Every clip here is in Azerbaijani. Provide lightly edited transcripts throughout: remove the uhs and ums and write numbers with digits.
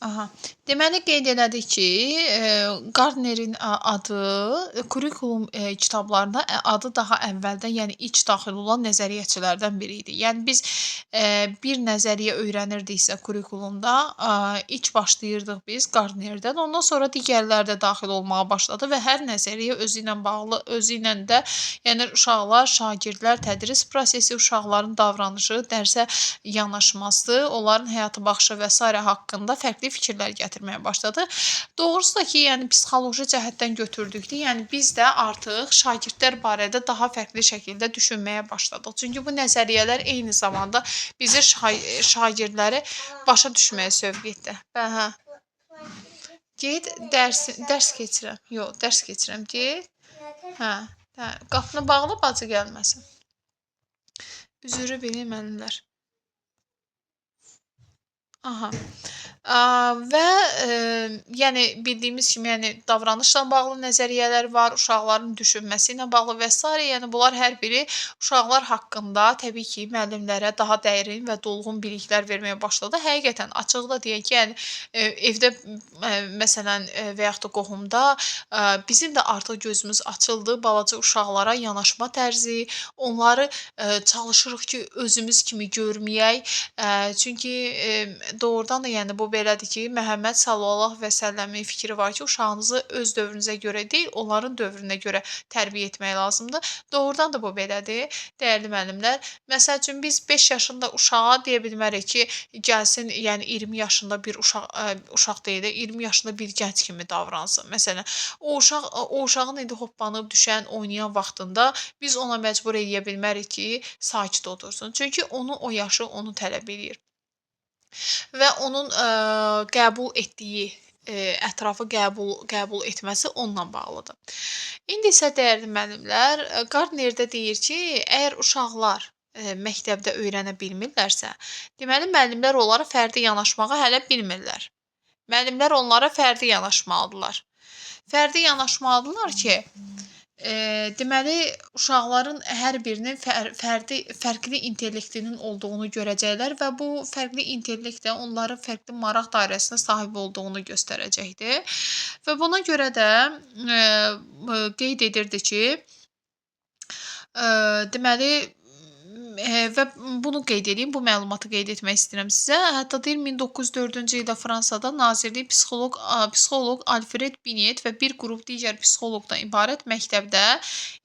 Aha. Deməli qeyd elədik ki, Gardnerin adı kurikulum kitablarında adı daha əvvəldən, yəni ilk daxil olan nəzəriyyəçilərdən biri idi. Yəni biz bir nəzəriyyə öyrənirdiksə kurikulumda, ilk başlayırdıq biz Gardnerdən, ondan sonra digərləri də daxil olmağa başladı və hər nəzəriyyə özü ilə bağlı, özü ilə də, yəni uşaqlar, şagirdlər, tədris prosesi, uşaqların davranışı, dərsə yanaşması, onların həyata baxışı və sairə haqqında fərqli fikirlər gətirməyə başladı. Doğrusu da ki, yəni psixoloji cəhətdən götürdükdə, yəni biz də artıq şagirdlər barədə daha fərqli şəkildə düşünməyə başladıq. Çünki bu nəzəriyyələr eyni zamanda bizi şagirdləri başa düşməyə sövq etdi. Hə. Get, dərs keçirəm. Yox, dərs keçirəm. Get. Hə. Hə, qapını bağla, bacı gəlməsin. Üzürü bilin müəllimlər. Aha. Və yəni bildiyimiz kimi, yəni davranışla bağlı nəzəriyyələr var, uşaqların düşünməsi ilə bağlı və sairə. Yəni bunlar hər biri uşaqlar haqqında təbii ki, müəllimlərə daha dərin və dolğun biliklər verməyə başladı. Həqiqətən açıqda deyək ki, yəni evdə məsələn və yaxud da qohumda bizim də artıq gözümüz açıldı balaca uşaqlara yanaşma tərzi, onları çalışırıq ki, özümüz kimi görməyək. Çünki doğrudan da yəni bu belədir ki, Məhəmməd sallallahu əleyhi və səlləmin fikri var ki, uşağınızı öz dövrünüzə görə deyil, onların dövrünə görə tərbiyə etmək lazımdır. Doğrudan da bu belədir, dəyərli müəllimlər. Məsəl üçün biz 5 yaşında uşağa deyə bilmərik ki, gəlsin, yəni 20 yaşında bir uşaq, uşaq deyil də 20 yaşında bir gənc kimi davransın. Məsələn, o uşağın indi hoppanıb düşən, oynayan vaxtında biz ona məcbur eləyə bilmərik ki, sakit otursun. Çünki onun o yaşı onu tələb eləyir. Və onun qəbul etdiyi, ətrafı qəbul etməsi onunla bağlıdır. İndi isə dəyərli müəllimlər, Gardner də deyir ki, əgər uşaqlar məktəbdə öyrənə bilmirlərsə, deməli müəllimlər onlara fərdi yanaşmağı hələ bilmirlər. Müəllimlər onlara fərdi yanaşmalıdırlar. Fərdi yanaşmalıdırlar ki, deməli uşaqların hər birinin fərqli intellektinin olduğunu görəcəklər və bu fərqli intellekt də onların fərqli maraq dairəsinə sahib olduğunu göstərəcəkdir. Və buna görə də qeyd edirdi ki, deməli və bunu qeyd edeyim, bu məlumatı qeyd etmək istəyirəm sizə. Hətta deyir 1904-cü ildə Fransada nazirlik psixoloq Alfred Binet və bir qrup digər psixoloqdan ibarət məktəbdə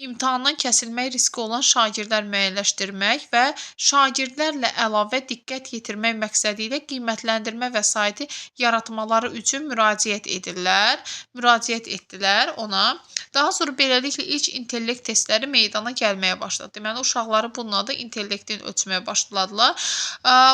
imtahandan kəsilmək riski olan şagirdlər müəyyənləşdirmək və şagirdlərlə əlavə diqqət yetirmək məqsədi ilə qiymətləndirmə vəsaiti yaratmaları üçün müraciət edirlər. Müraciət etdilər ona. Daha sonra beləliklə ilk intellekt testləri meydana gəlməyə başladı. Deməli, uşaqları bununla da intellektini ölçməyə başladılar.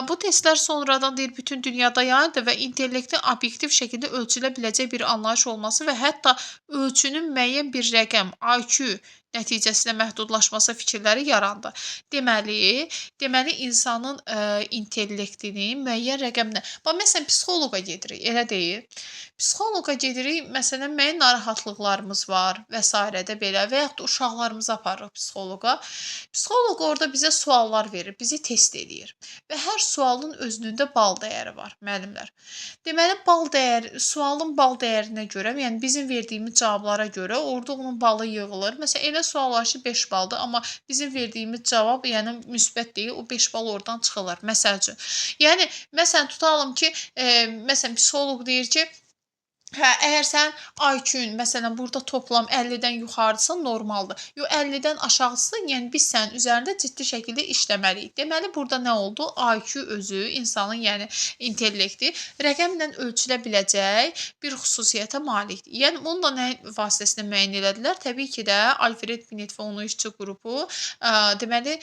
Bu testlər sonradan deyir bütün dünyada yayıldı və intellektin obyektiv şəkildə ölçülə biləcək bir anlayış olması və hətta ölçünün müəyyən bir rəqəm IQ nəticəsində məhdudlaşması fikirləri yarandı. Deməli insanın intellektini müəyyən rəqəmlə. Bax, məsələn, psixoloqa gedirik, elə deyil. Psixoloqa gedirik, məsələn, müəyyən narahatlıqlarımız var və sairə də belə və yaxud da uşaqlarımızı aparırıq psixoloqa. Psixoloq orada bizə suallar verir, bizi test eləyir və hər sualın özünün də bal dəyəri var, müəllimlər. Deməli, sualın bal dəyərinə görə, yəni bizim verdiyimiz cavablara görə orada onun balı yığılır. Məsələn, elə sual var ki, 5 baldır, amma bizim verdiyimiz cavab, yəni müsbət deyil, o 5 bal oradan çıxılır, məsəl üçün. Yəni, məsələn, tutalım ki, məsələn, psixoloq deyir ki, hə, əgər sən IQ-ün, məsələn, burada toplam 50-dən yuxarıdırsa, normaldır. Yox, 50-dən aşağıdırsa, yəni biz sənin üzərində ciddi şəkildə işləməliyik. Deməli, burada nə oldu? IQ özü, insanın, yəni intellekti rəqəmlə ölçülə biləcək bir xüsusiyyətə malikdir. Yəni, bunu da nə vasitəsilə müəyyən elədilər? Təbii ki də Alfred Binet və onun işçi qrupu, deməli,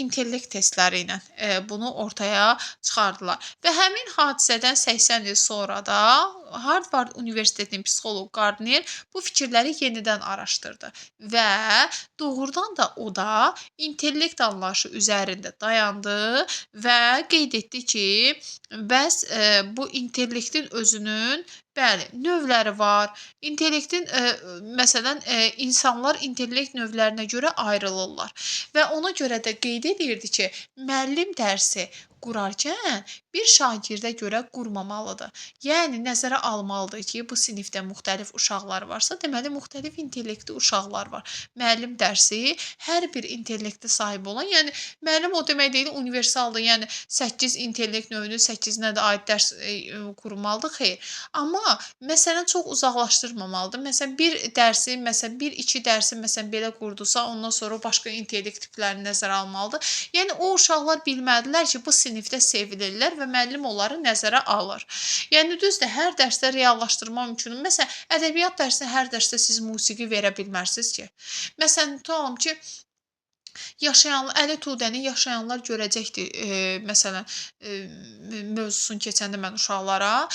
intellekt testləri ilə bunu ortaya çıxardılar. Və həmin hadisədən 80 il sonra da Harvard Universitetinin psixoloqu Gardner bu fikirləri yenidən araşdırdı və doğrudan da o da intellekt anlayışı üzərində dayandı və qeyd etdi ki, Bəs bu intellektin özünün, bəli, növləri var. İntellektin, məsələn, insanlar intellekt növlərinə görə ayrılırlar. Və ona görə də qeyd edirdi ki, müəllim dərsi qurarkən bir şagirdə görə qurmamalıdır. Yəni, nəzərə almalıdır ki, bu sinifdə müxtəlif uşaqlar varsa, deməli, müxtəlif intellektli uşaqlar var. Müəllim dərsi hər bir intellektə sahib olan, yəni, müəllim o demək deyil, universaldır, yəni, 8 intellekt növünün 8-inə də aid dərs qurmalıdır, xeyr. Amma, məsələn, çox uzaqlaşdırmamalıdır. Məsələn, bir dərsi, məsələn, bir, iki dərsi, məsələn, belə qurdusa, ondan sonra başqa intellekt tiplərini nəzərə almalıdır. Yəni, o uşaqlar bilməlidirlər ki, bu sinifdə sevilirlər və müəllim onları nəzərə alır. Yəni, düzdür, hər dərsdə reallaşdırma mümkündür. Məsələn, ədəbiyyat dərsində hər dərsdə siz musiqi verə bilmərsiniz ki. Məsələn, tutalım ki, Əli Tudəni yaşayanlar görəcəkdir, məsələn, mövzusunu keçəndə mən uşaqlara.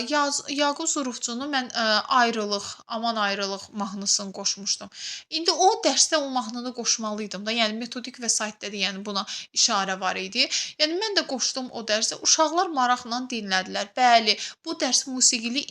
Yaqub Zurovçunu mən ayrılıq, aman ayrılıq mahnısını qoşmuşdum. İndi o dərsdə o mahnını qoşmalıydım da, yəni metodik vəsaitdə də yəni buna işarə var idi. Yəni mən də qoşdum o dərsə, uşaqlar maraqla dinlədilər. Bəli, bu dərs musiqili,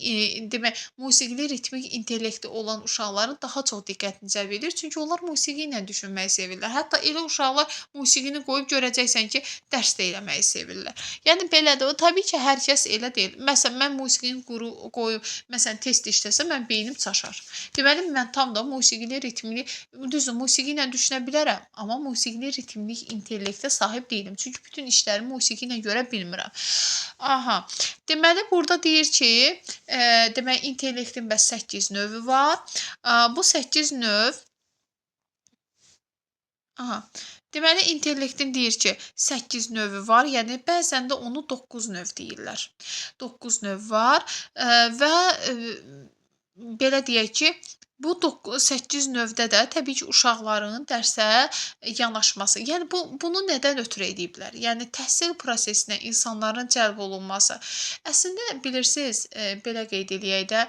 demək, musiqili ritmik intellekti olan uşaqların daha çox diqqətini cəlb edir. Çünki onlar musiqi ilə düşünməyi sevirlər. Hətta elə uşaqlar musiqini qoyub görəcəksən ki, dərs də eləməyi sevirlər. Yəni belədir. O təbii ki, hər kəs elə deyil. Məsələn, mən musiqini qoyub, məsələn, test işləsəm, mən beynim çaşar. Deməli, mən tam da musiqili, ritmli, düzdür, musiqi ilə düşünə bilərəm, amma musiqili, ritmli intellektə sahib deyiləm. Çünki bütün işləri musiqi ilə görə bilmirəm. Aha. Deməli, burada deyir ki, demək, intellektin bəs 8 növü var. Bu 8 növ. Aha. Deməli, intellektin deyir ki, 8 növü var, yəni bəzən də onu 9 növ deyirlər. 9 növ var və belə deyək ki, bu 8 növdə də təbii ki, uşaqların dərsə yanaşması. Yəni, bunu nədən ötürü ediblər? Yəni, təhsil prosesinə insanların cəlb olunması. Əslində, bilirsiniz, belə qeyd eləyək də,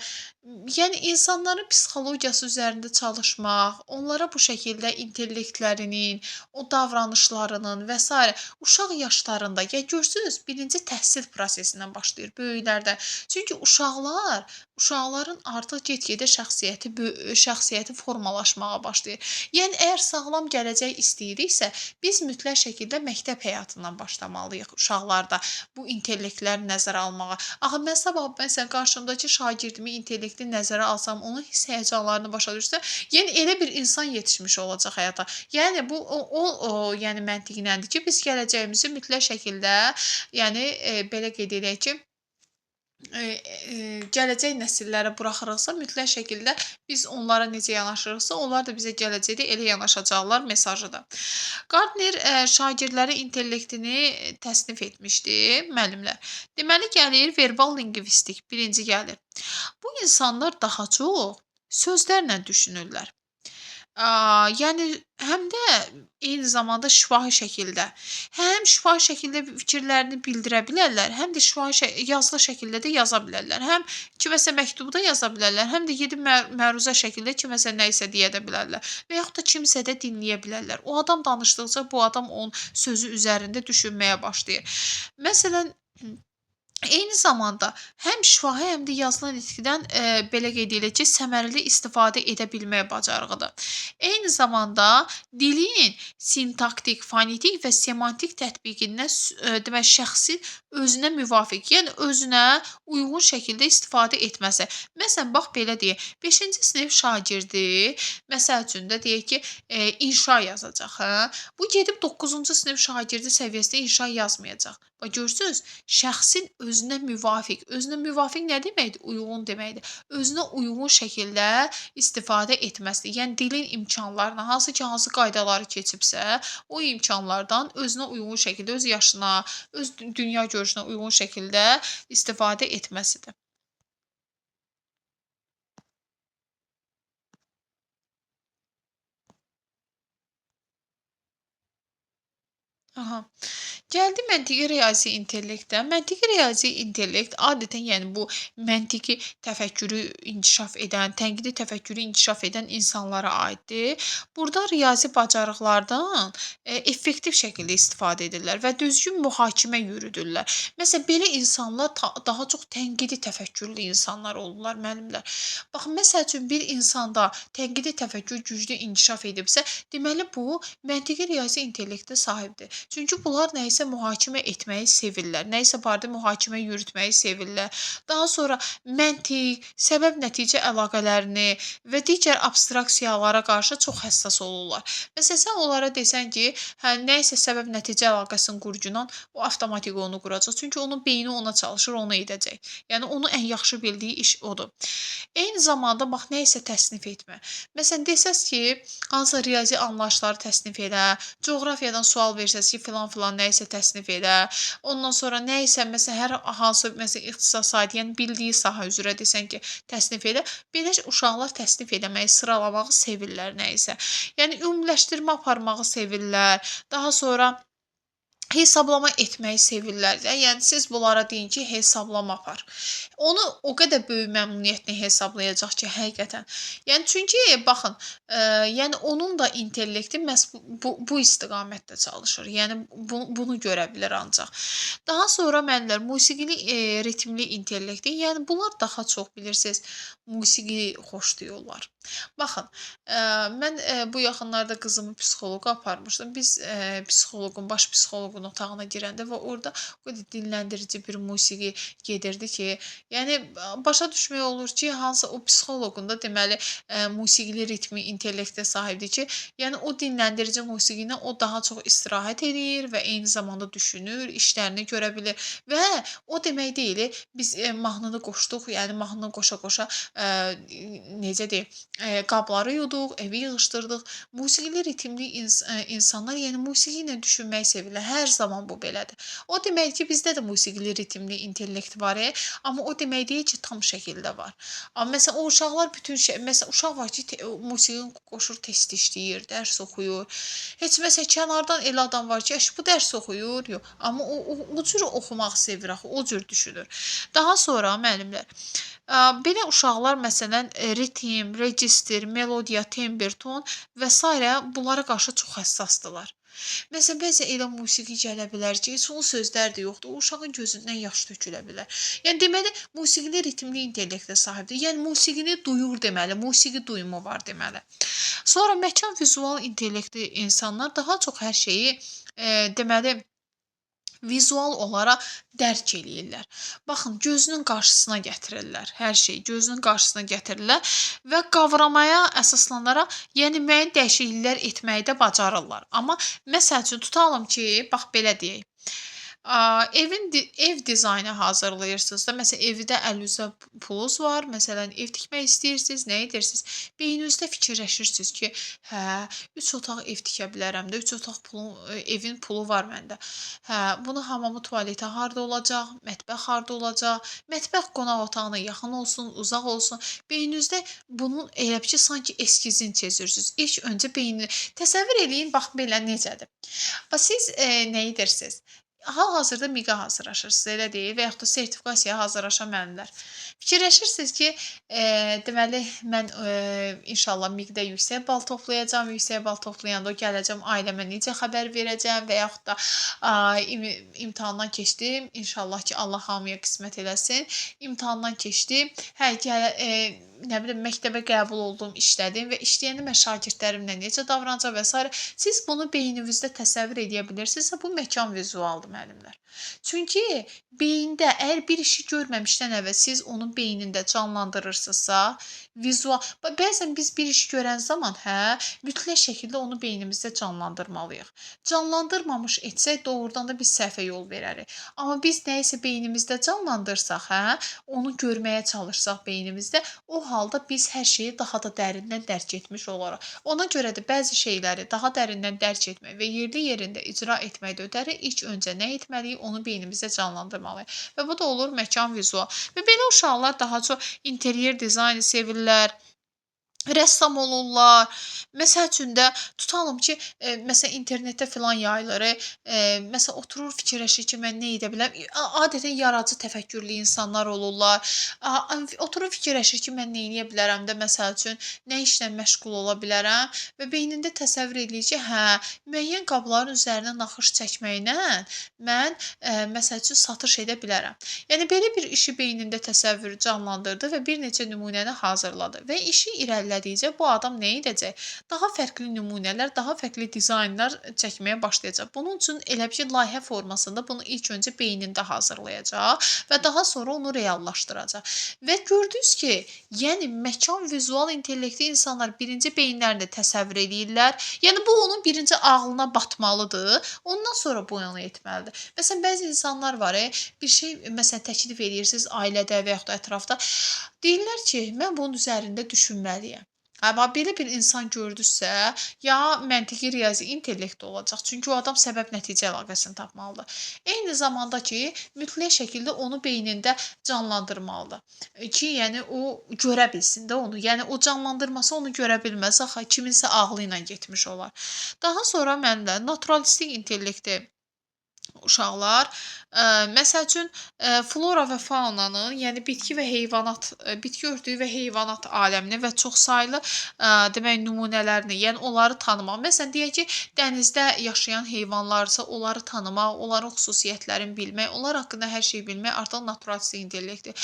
yəni, insanların psixologiyası üzərində çalışmaq, onlara bu şəkildə intellektlərinin, o davranışlarının və s. uşaq yaşlarında, yəni, görürsünüz, birinci təhsil prosesindən başlayır böyüklərdə. Çünki uşaqların artıq get-gedə şəxsiyyəti formalaşmağa başlayır. Yəni, əgər sağlam gələcək istəyiriksə, biz mütləq şəkildə məktəb həyatından başlamalıyıq uşaqlarda bu intellektləri nəzərə almağa. Axı, mən sabah, məsələn, qarşımdakı şagirdimi intellektini nəzərə alsam, onun hiss həyəcanlarını başa düşsəm, yəni elə bir insan yetişmiş olacaq həyata. Yəni, bu, o yəni, məntiqləndir ki, biz gələcəyimizi mütləq şəkildə, yəni, belə qeyd edək ki, gələcək nəsillərə buraxırıqsa, mütləq şəkildə biz onlara necə yanaşırıqsa, onlar da bizə gələcəkdə elə yanaşacaqlar mesajıdır. Gardner şagirdləri intellektini təsnif etmişdi müəllimlər. Deməli, gəlir verbal lingvistik, birinci gəlir. Bu insanlar daha çox sözlərlə düşünürlər. Yəni, həm də eyni zamanda şifahi şəkildə, həm şifahi şəkildə fikirlərini bildirə bilərlər, həm də şifahi yazılı şəkildə də yaza bilərlər. Həm kiməsə məktubu da yaza bilərlər, həm də gedib məruzə şəkildə kiməsə nə isə deyə də bilərlər və yaxud da kimsə də dinləyə bilərlər. O adam danışdıqca bu adam onun sözü üzərində düşünməyə başlayır. Məsələn, eyni zamanda həm şifahi, həm də yazılı nitqdən belə qeyd edilir ki, səmərəli istifadə edə bilməyə bacarığıdır. Eyni zamanda dilin sintaktik, fonetik və semantik tətbiqindən demək, şəxsin özünə müvafiq, yəni özünə uyğun şəkildə istifadə etməsi. Məsələn, bax belə deyək, 5-ci sinif şagirdi, məsəl üçün də deyək ki, inşa yazacaq. Hə? Bu gedib 9-cu sinif şagirdi səviyyəsində inşa yazmayacaq. Bax, görürsünüz, şəxsin özünə müvafiq. Özünə müvafiq nə deməkdir? Uyğun deməkdir. Özünə uyğun şəkildə istifadə etməsidir. Yəni, dilin imkanlarına, hansı ki, hansı qaydaları keçibsə, o imkanlardan özünə uyğun şəkildə, öz yaşına, öz dünya görüşünə uyğun şəkildə istifadə etməsidir. Aha. Gəldi məntiqi riyazi intellektə. Məntiqi riyazi intellekt adətən, yəni bu məntiqi təfəkkürü inkişaf edən, tənqidi təfəkkürü inkişaf edən insanlara aiddir. Burada riyazi bacarıqlardan effektiv şəkildə istifadə edirlər və düzgün mühakimə yürüdürlər. Məsələn, belə insanlar daha çox tənqidi təfəkkürlü insanlar olurlar müəllimlər. Baxın, məsəl üçün bir insanda tənqidi təfəkkür güclü inkişaf edibsə, deməli bu məntiqi riyazi intellektə sahibdir. Çünki bunlar nəyisə mühakimə etməyi sevirlər, nəyisə barədə mühakimə yürütməyi sevirlər. Daha sonra məntiq, səbəb-nəticə əlaqələrini və digər abstraksiyalara qarşı çox həssas olurlar. Məsələn, sən onlara desən ki, hə, nəyisə səbəb-nəticə əlaqəsini qurcunan, o avtomatik onu quracaq. Çünki onun beyni ona çalışır, onu edəcək. Yəni, onun ən yaxşı bildiyi iş odur. Eyni zamanda, bax, nəyisə təsnif etmə. Məsələn, desəz ki, hansısa riyazi anlayışları təsnif elə, coğrafiyadan sual versəz ki, filan-filan nəyisə təsnif elə, ondan sonra nəyisə, məsələn, hər hansı məsələn, ixtisasa aid, yəni bildiyi sahə üzrə desən ki, təsnif elə, belə uşaqlar təsnif eləməyi, sıralamağı sevirlər nəyisə. Yəni, ümumiləşdirmə aparmağı sevirlər, daha sonra hesablama etməyi sevirlər də. Yəni, siz bunlara deyin ki, hesablama apar. Onu o qədər böyük məmnuniyyətlə hesablayacaq ki, həqiqətən. Yəni, çünki, baxın, yəni onun da intellekti məhz bu istiqamətdə çalışır. Yəni, bunu görə bilər ancaq. Daha sonra müəllimlər, musiqili, ritmli intellekti, yəni bunlar daha çox, bilirsiniz, musiqi xoşlayırlar. Baxın, mən bu yaxınlarda qızımı psixoloqa aparmışdım. Biz psixoloqun, baş psixoloqun otağına girəndə və orada o qədər dinləndirici bir musiqi gedirdi ki, yəni başa düşmək olur ki, hansısa o psixoloqun da deməli musiqili ritmi intellektə sahibdir ki, yəni o dinləndirici musiqi ilə o daha çox istirahət eləyir və eyni zamanda düşünür, işlərini görə bilir və o demək deyil, biz mahnını qoşduq, yəni mahnını qoşa-qoşa necə deyim, qabları yuduq, evi yığışdırdıq. Musiqili ritmli insanlar, yəni musiqi ilə düşünməyi sevirlər. Hər zaman bu belədir. O demək ki, bizdə də musiqili ritmli intellekt var, amma o demək deyil ki, tam şəkildə var. Amma məsələn, o uşaqlar bütün şey, məsələn, uşaq var ki, musiqini qoşur, test işləyir, dərs oxuyur. Heç məsələn, kənardan elə adam var ki, bu dərs oxuyur, yox. Amma o cür oxumaq sevir axı, o cür düşünür. Daha sonra müəllimlər, belə uşaqlar məsələn, ritm, registr, melodiya, tembr, ton və s. bunlara qarşı çox həssasdırlar. Məsələn, bəzən elə musiqi gələ bilər ki, heç onun sözləri də yoxdur, o uşağın gözündən yaş tökülə bilər. Yəni, deməli, musiqili ritmli intellektə sahibdir. Yəni, musiqini duyur deməli, musiqi duyumu var deməli. Sonra məkan vizual intellektli insanlar daha çox hər şeyi, deməli, vizual olaraq dərk eləyirlər. Baxın, gözünün qarşısına gətirirlər. Hər şeyi gözünün qarşısına gətirirlər və qavramaya əsaslanaraq, yəni müəyyən dəyişikliklər etməyi də bacarırlar. Amma məsəl üçün tutalım ki, bax belə deyək. Ev dizaynı hazırlayırsınız da, məsələn, evdə əlinizdə pulunuz var, məsələn, ev tikmək istəyirsiniz, nə edirsiniz? Beyninizdə fikirləşirsiniz ki, hə, 3 otaq ev tikə bilərəm də, 3 otaq pulun, evin pulu var məndə. Hə, bunu hamamı, tualeti harda olacaq, mətbəx harda olacaq, mətbəx qonaq otağına yaxın olsun, uzaq olsun. Beyninizdə bunun elə bir ki, sanki eskizini çizirsiniz. İlk öncə beynini təsəvvür eləyin, bax belə necədir. Bax, siz nə edirsiniz? Hal-hazırda MİQ-ə hazırlaşırsınız, elə deyil, və yaxud da sertifikasiyaya hazırlaşan müəllimlər. Fikirləşirsiniz ki, deməli, mən inşallah MİQ-də yüksək bal toplayacağam, yüksək bal toplayanda gələcəm, ailəmə necə xəbər verəcəm və yaxud da imtahandan keçdim, inşallah ki, Allah hamıya qismət eləsin, imtahandan keçdim, hə, nə bilim, məktəbə qəbul oldum, işlədim və işləyəndə mən şagirdlərimlə necə davranacaq və s. Siz bunu beyninizdə təsəvvür edə bilirsinizsə, bu məkan vizualdır müəllimlər. Çünki beyində əgər bir işi görməmişdən əvvəl siz onun beynində canlandırırsınızsa, vizual, bəzən biz bir iş görən zaman, hə, mütləq şəkildə onu beynimizdə canlandırmalıyıq. Canlandırmamış etsək, doğrudan da biz səhvə yol verərik. Amma biz nəyisə beynimizdə canlandırsaq, hə, onu görməyə çalışsaq beynimizdə, o halda biz hər şeyi daha da dərindən dərk etmiş olarıq. Ona görə də bəzi şeyləri daha dərindən dərk etmək və yerli yerində icra etməkdə ötəri ilk öncə nə etməliyik, onu beynimizdə canlandırmalıyıq. Və bu da olur məkan vizual. Və belə uşaqlar daha çox interyer dizaynı sevirlər, Rəssam olurlar. Məsəl üçün də tutalım ki, məsələn internetdə filan yayılır. Məsələn oturur fikirləşir ki, mən nə edə bilərəm? Adətən yaradıcı təfəkkürlü insanlar olurlar. Oturur fikirləşir ki, mən nə edə bilərəm də, məsəl üçün nə işlə məşğul ola bilərəm və beynində təsəvvür eləyir ki, hə, müəyyən qabların üzərinə naxış çəkməklə mən məsəl üçün satış edə bilərəm. Yəni belə bir işi beynində təsəvvür canlandırdı və bir neçə nümunəni hazırladı və işi irəlilədikcə bu adam nə edəcək? Daha fərqli nümunələr, daha fərqli dizaynlar çəkməyə başlayacaq. Bunun üçün elə bir layihə formasında bunu ilk öncə beynində hazırlayacaq və daha sonra onu reallaşdıracaq. Və gördünüz ki, yəni məkan vizual intellekti insanlar birinci beyinlərində təsəvvür eləyirlər. Yəni bu onun birinci ağlına batmalıdır. Ondan sonra bu onu etməlidir. Məsələn, bəzi insanlar var, bir şey məsələn təklif edirsiniz ailədə və yaxud da ətrafda. Deyirlər ki, mən bunun üzərində düşünməliyəm. Amma belə bir insan gördünüzsə, ya məntiqi riyazi intellekt olacaq. Çünki o adam səbəb-nəticə əlaqəsini tapmalıdır. Eyni zamanda ki, mütləq şəkildə onu beynində canlandırmalıdır. Ki, yəni o görə bilsin də onu. Yəni o canlandırması onu görə bilməz, axı kiminsə ağlı ilə getmiş olar. Daha sonra məndə naturalistik intellekti uşaqlar, məsəl üçün flora və faunanın, yəni bitki və heyvanat, bitki örtüyü və heyvanat aləmini və çoxsaylı demək nümunələrini, yəni onları tanımaq. Məsələn, deyək ki, dənizdə yaşayan heyvanlarsa onları tanımaq, onların xüsusiyyətlərini bilmək, onlar haqqında hər şeyi bilmək artıq naturalistik intellekti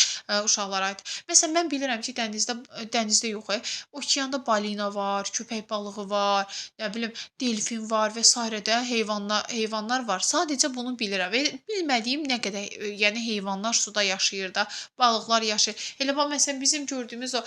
uşaqlara aid. Məsələn, mən bilirəm ki, dənizdə yox, okeanda balina var, köpək balığı var, nə bilim, delfin var və sairə də heyvanlar var. Sadəcə bunu bilirəm və bilmədiyim nə qədər, yəni heyvanlar suda yaşayır da, balıqlar yaşayır. Elə bax, məsələn, bizim gördüyümüz o,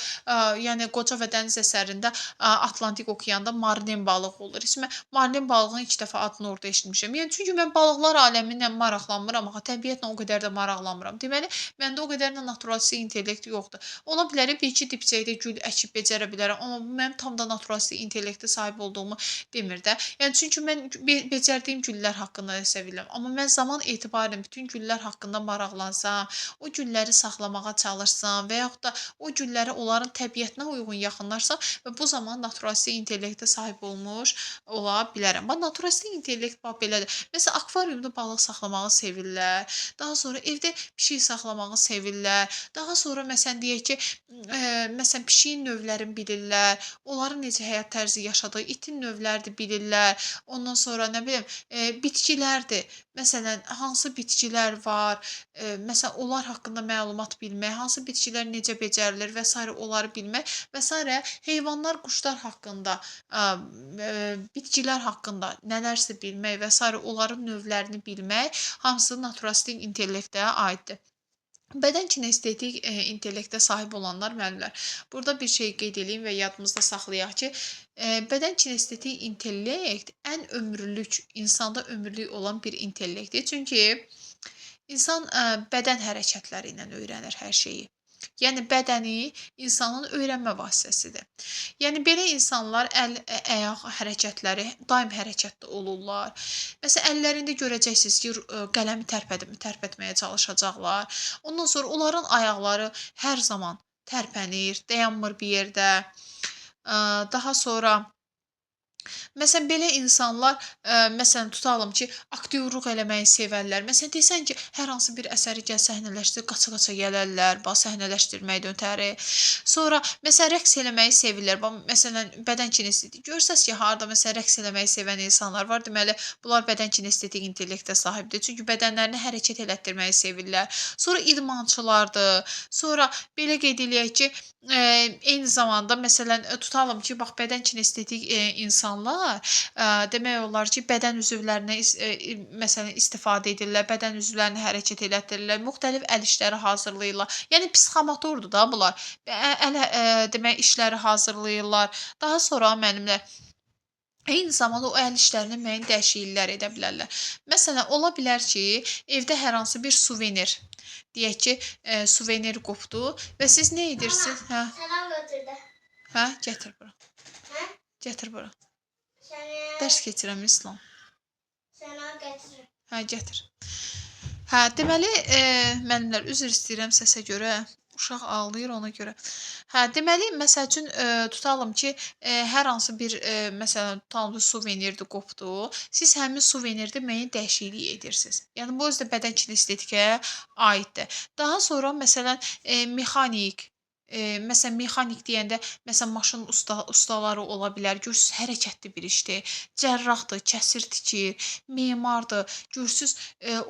yəni Qoca və Dəniz əsərində Atlantik okeanda marlin balığı olur. Heç mən marlin balığının ilk dəfə adını orada eşitmişəm. Yəni çünki mən balıqlar aləmi ilə maraqlanmıram, axı təbiətlə o qədər də maraqlanmıram. Deməli, məndə o qədər də naturalistik intellekt yoxdur. Ola bilər bir-iki dipçəkdə gül əkib becərə bilərəm, amma bu mənim tam da naturalistik intellektə sahib olduğumu demir də. Yəni çünki mən becərdiyim güllər haqqında nəsə bilirəm. Amma mən zaman etibarilə bütün güllər haqqında maraqlansam, o gülləri saxlamağa çalışsam və yaxud da o güllərə onların təbiətinə uyğun yaxınlaşsam və bu zaman naturalistik intellektə sahib olmuş ola bilərəm. Bax, naturalistik intellekt bax belədir. Məsələn, akvariumda balıq saxlamağı sevirlər. Daha sonra evdə pişik saxlamağı sevirlər. Daha sonra məsələn deyək ki, məsələn pişiyin növlərini bilirlər. Onların necə həyat tərzi yaşadığı, itin növlərini bilirlər. Ondan sonra nə bilim, bitkilərdir. Məsələn, hansı bitkilər var, məsələn, onlar haqqında məlumat bilmək, hansı bitkilər necə becərilir və sairə onları bilmək və sairə heyvanlar, quşlar haqqında, bitkilər haqqında nələrsə bilmək və sairə onların növlərini bilmək hamısı naturalistik intellektə aiddir. Bədən kinestetik intellektə sahib olanlar müəllimlər. Burada bir şey qeyd eləyim və yadımızda saxlayaq ki, bədən kinestetik intellekt ən ömürlük, insanda ömürlük olan bir intellektdir. Çünki insan bədən hərəkətləri ilə öyrənir hər şeyi. Yəni bədəni insanın öyrənmə vasitəsidir. Yəni belə insanlar əl, ayaq hərəkətləri daim hərəkətdə olurlar. Məsələn, əllərində görəcəksiniz ki, qələmi tərpətməyə çalışacaqlar. Ondan sonra onların ayaqları hər zaman tərpənir, dayanmır bir yerdə. Daha sonra məsələn, belə insanlar, məsələn, tutalım ki, aktyorluq eləməyi sevərlər. Məsələn, desən ki, hər hansı bir əsəri gəl səhnələşdir, qaça-qaça gələrlər, bax, səhnələşdirməkdən ötəri. Sonra, məsələn, rəqs eləməyi sevirlər. Bax, məsələn, bədən kinestetik. Görsəz ki, harada, məsələn, rəqs eləməyi sevən insanlar var, deməli, bunlar bədən kinestetik intellektə sahibdir. Çünki bədənlərini hərəkət elətdirməyi sevirlər. Sonra idmançılardır. Sonra, belə qeyd eləyək ki, eyni zamanda, məsələn, tutalım ki, bax, bədən kinestetik insanlar, demək olar ki, bədən üzvlərinə məsələn, istifadə edirlər, bədən üzvlərini hərəkət elətdirirlər, müxtəlif əl işləri hazırlayırlar. Yəni, psixomotordur da bunlar. Əl, demək, işləri hazırlayırlar. Daha sonra müəllimlər, eyni zamanda o əl işlərinə müəyyən dəyişikliklər edə bilərlər. Məsələn, ola bilər ki, evdə hər hansı bir suvenir, deyək ki, suvenir qopdu və siz nə edirsiniz? Hə? Salam götürdü. Hə? Gətir bura. Hə? Gətir bura. Sənə Dərs keçirəm İslam. Sənə gətirir. Hə, gətir. Hə, deməli, müəllimlər, üzr istəyirəm səsə görə. Uşaq ağlayır ona görə. Hə, deməli, məsəl üçün tutalım ki, hər hansı bir məsələn tutalım ki, suvenirdir, qopdu. Siz həmin suvenirdə müəyyən dəyişiklik edirsiniz. Yəni bu özü də bədən kinestetikə aiddir. Daha sonra məsələn mexanik, məsələn, mexanik deyəndə, məsələn, maşın ustaları ola bilər. Görürsüz, hərəkətli bir işdir. Cərrahdır, kəsir, tikir, memardır. Görürsüz,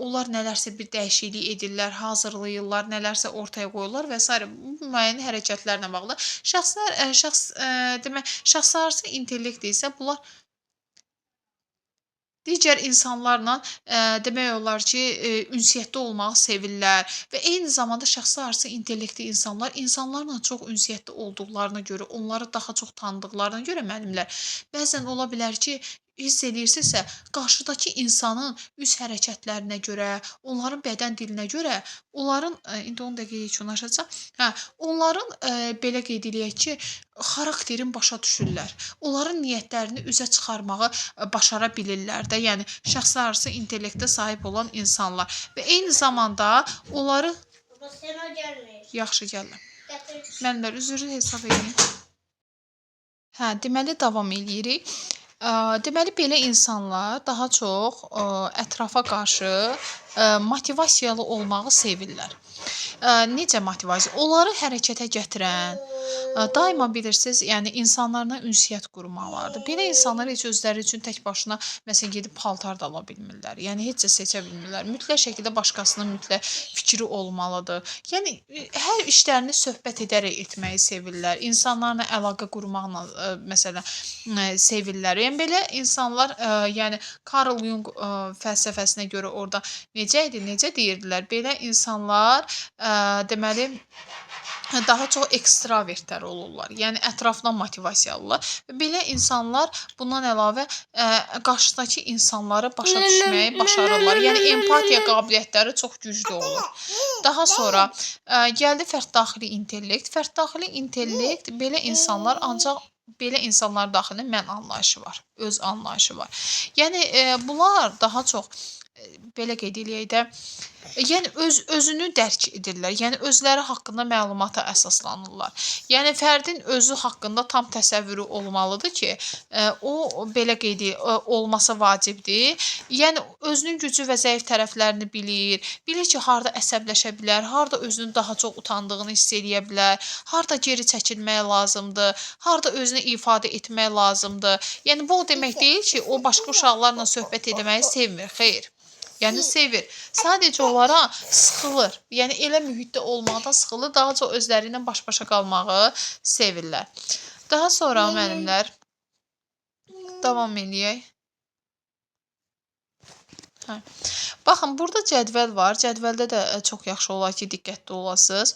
onlar nələrsə bir dəyişiklik edirlər, hazırlayırlar, nələrsə ortaya qoyurlar və sairə. Bu müəyyən hərəkətlərlə bağlı. Şəxslər, demək, şəxslərarası intellekt isə bunlar digər insanlarla demək olar ki, ünsiyyətdə olmağı sevirlər və eyni zamanda şəxslərarası intellektli insanlar insanlarla çox ünsiyyətdə olduqlarına görə, onları daha çox tanıdıqlarına görə müəllimlər, bəzən ola bilər ki, hiss eləyirsinizsə, qarşıdakı insanın üz hərəkətlərinə görə, onların bədən dilinə görə, onların indi 10 dəqiqə yekunlaşacaq. Hə, onların belə qeyd eləyək ki, xarakterin başa düşürlər. Onların niyyətlərini üzə çıxarmağı başara bilirlər də. Yəni şəxslərarası intellektə sahib olan insanlar və eyni zamanda onları yaxşı gəlirlər. Müəllimlər, üzrü hesab edin. Hə, deməli davam eləyirik. Deməli belə insanlar daha çox ətrafa qarşı motivasiyalı olmağı sevirlər. Necə motivasiya? Onları hərəkətə gətirən, daima bilirsiniz, yəni insanlarla ünsiyyət qurmalarıdır. Belə insanlar heç özləri üçün tək başına məsələn gedib paltar da ala bilmirlər. Yəni heç də seçə bilmirlər. Mütləq şəkildə başqasının mütləq fikri olmalıdır. Yəni hər işlərini söhbət edərək etməyi sevirlər. İnsanlarla əlaqə qurmaqla məsələn sevirlər. Yəni belə insanlar, yəni Carl Jung fəlsəfəsinə görə orada necə idi, necə deyirdilər? Belə insanlar deməli daha çox ekstravertlər olurlar. Yəni ətrafına motivasiyalılar. Və belə insanlar bundan əlavə qarşıdakı insanları başa düşməyi başarırlar. Yəni empatiya qabiliyyətləri çox güclü olur. Daha sonra gəldi fərddaxili intellekt. Fərddaxili intellekt belə insanlar ancaq belə insanlar daxilində mən anlayışı var, öz anlayışı var. Yəni bunlar daha çox belə qeyd eləyək də, yəni özünü dərk edirlər. Yəni özləri haqqında məlumata əsaslanırlar. Yəni fərdin özü haqqında tam təsəvvürü olmalıdır ki, o belə qeyd olması vacibdir. Yəni özünün gücü və zəif tərəflərini bilir. Bilir ki, harda əsəbləşə bilər, harda özünü daha çox utandığını hiss eləyə bilər, harda geri çəkilmək lazımdır, harda özünü ifadə etmək lazımdır. Yəni bu o demək deyil ki, o başqa uşaqlarla söhbət etməyi sevmir. Xeyr. Yəni sevir. Sadəcə onlara sıxılır. Yəni elə mühitdə olmaqdan sıxılır, daha çox özləri ilə baş-başa qalmağı sevirlər. Daha sonra müəllimlər davam eləyək. Hə. Baxın, burada cədvəl var. Cədvəldə də çox yaxşı olar ki, diqqətli olasınız.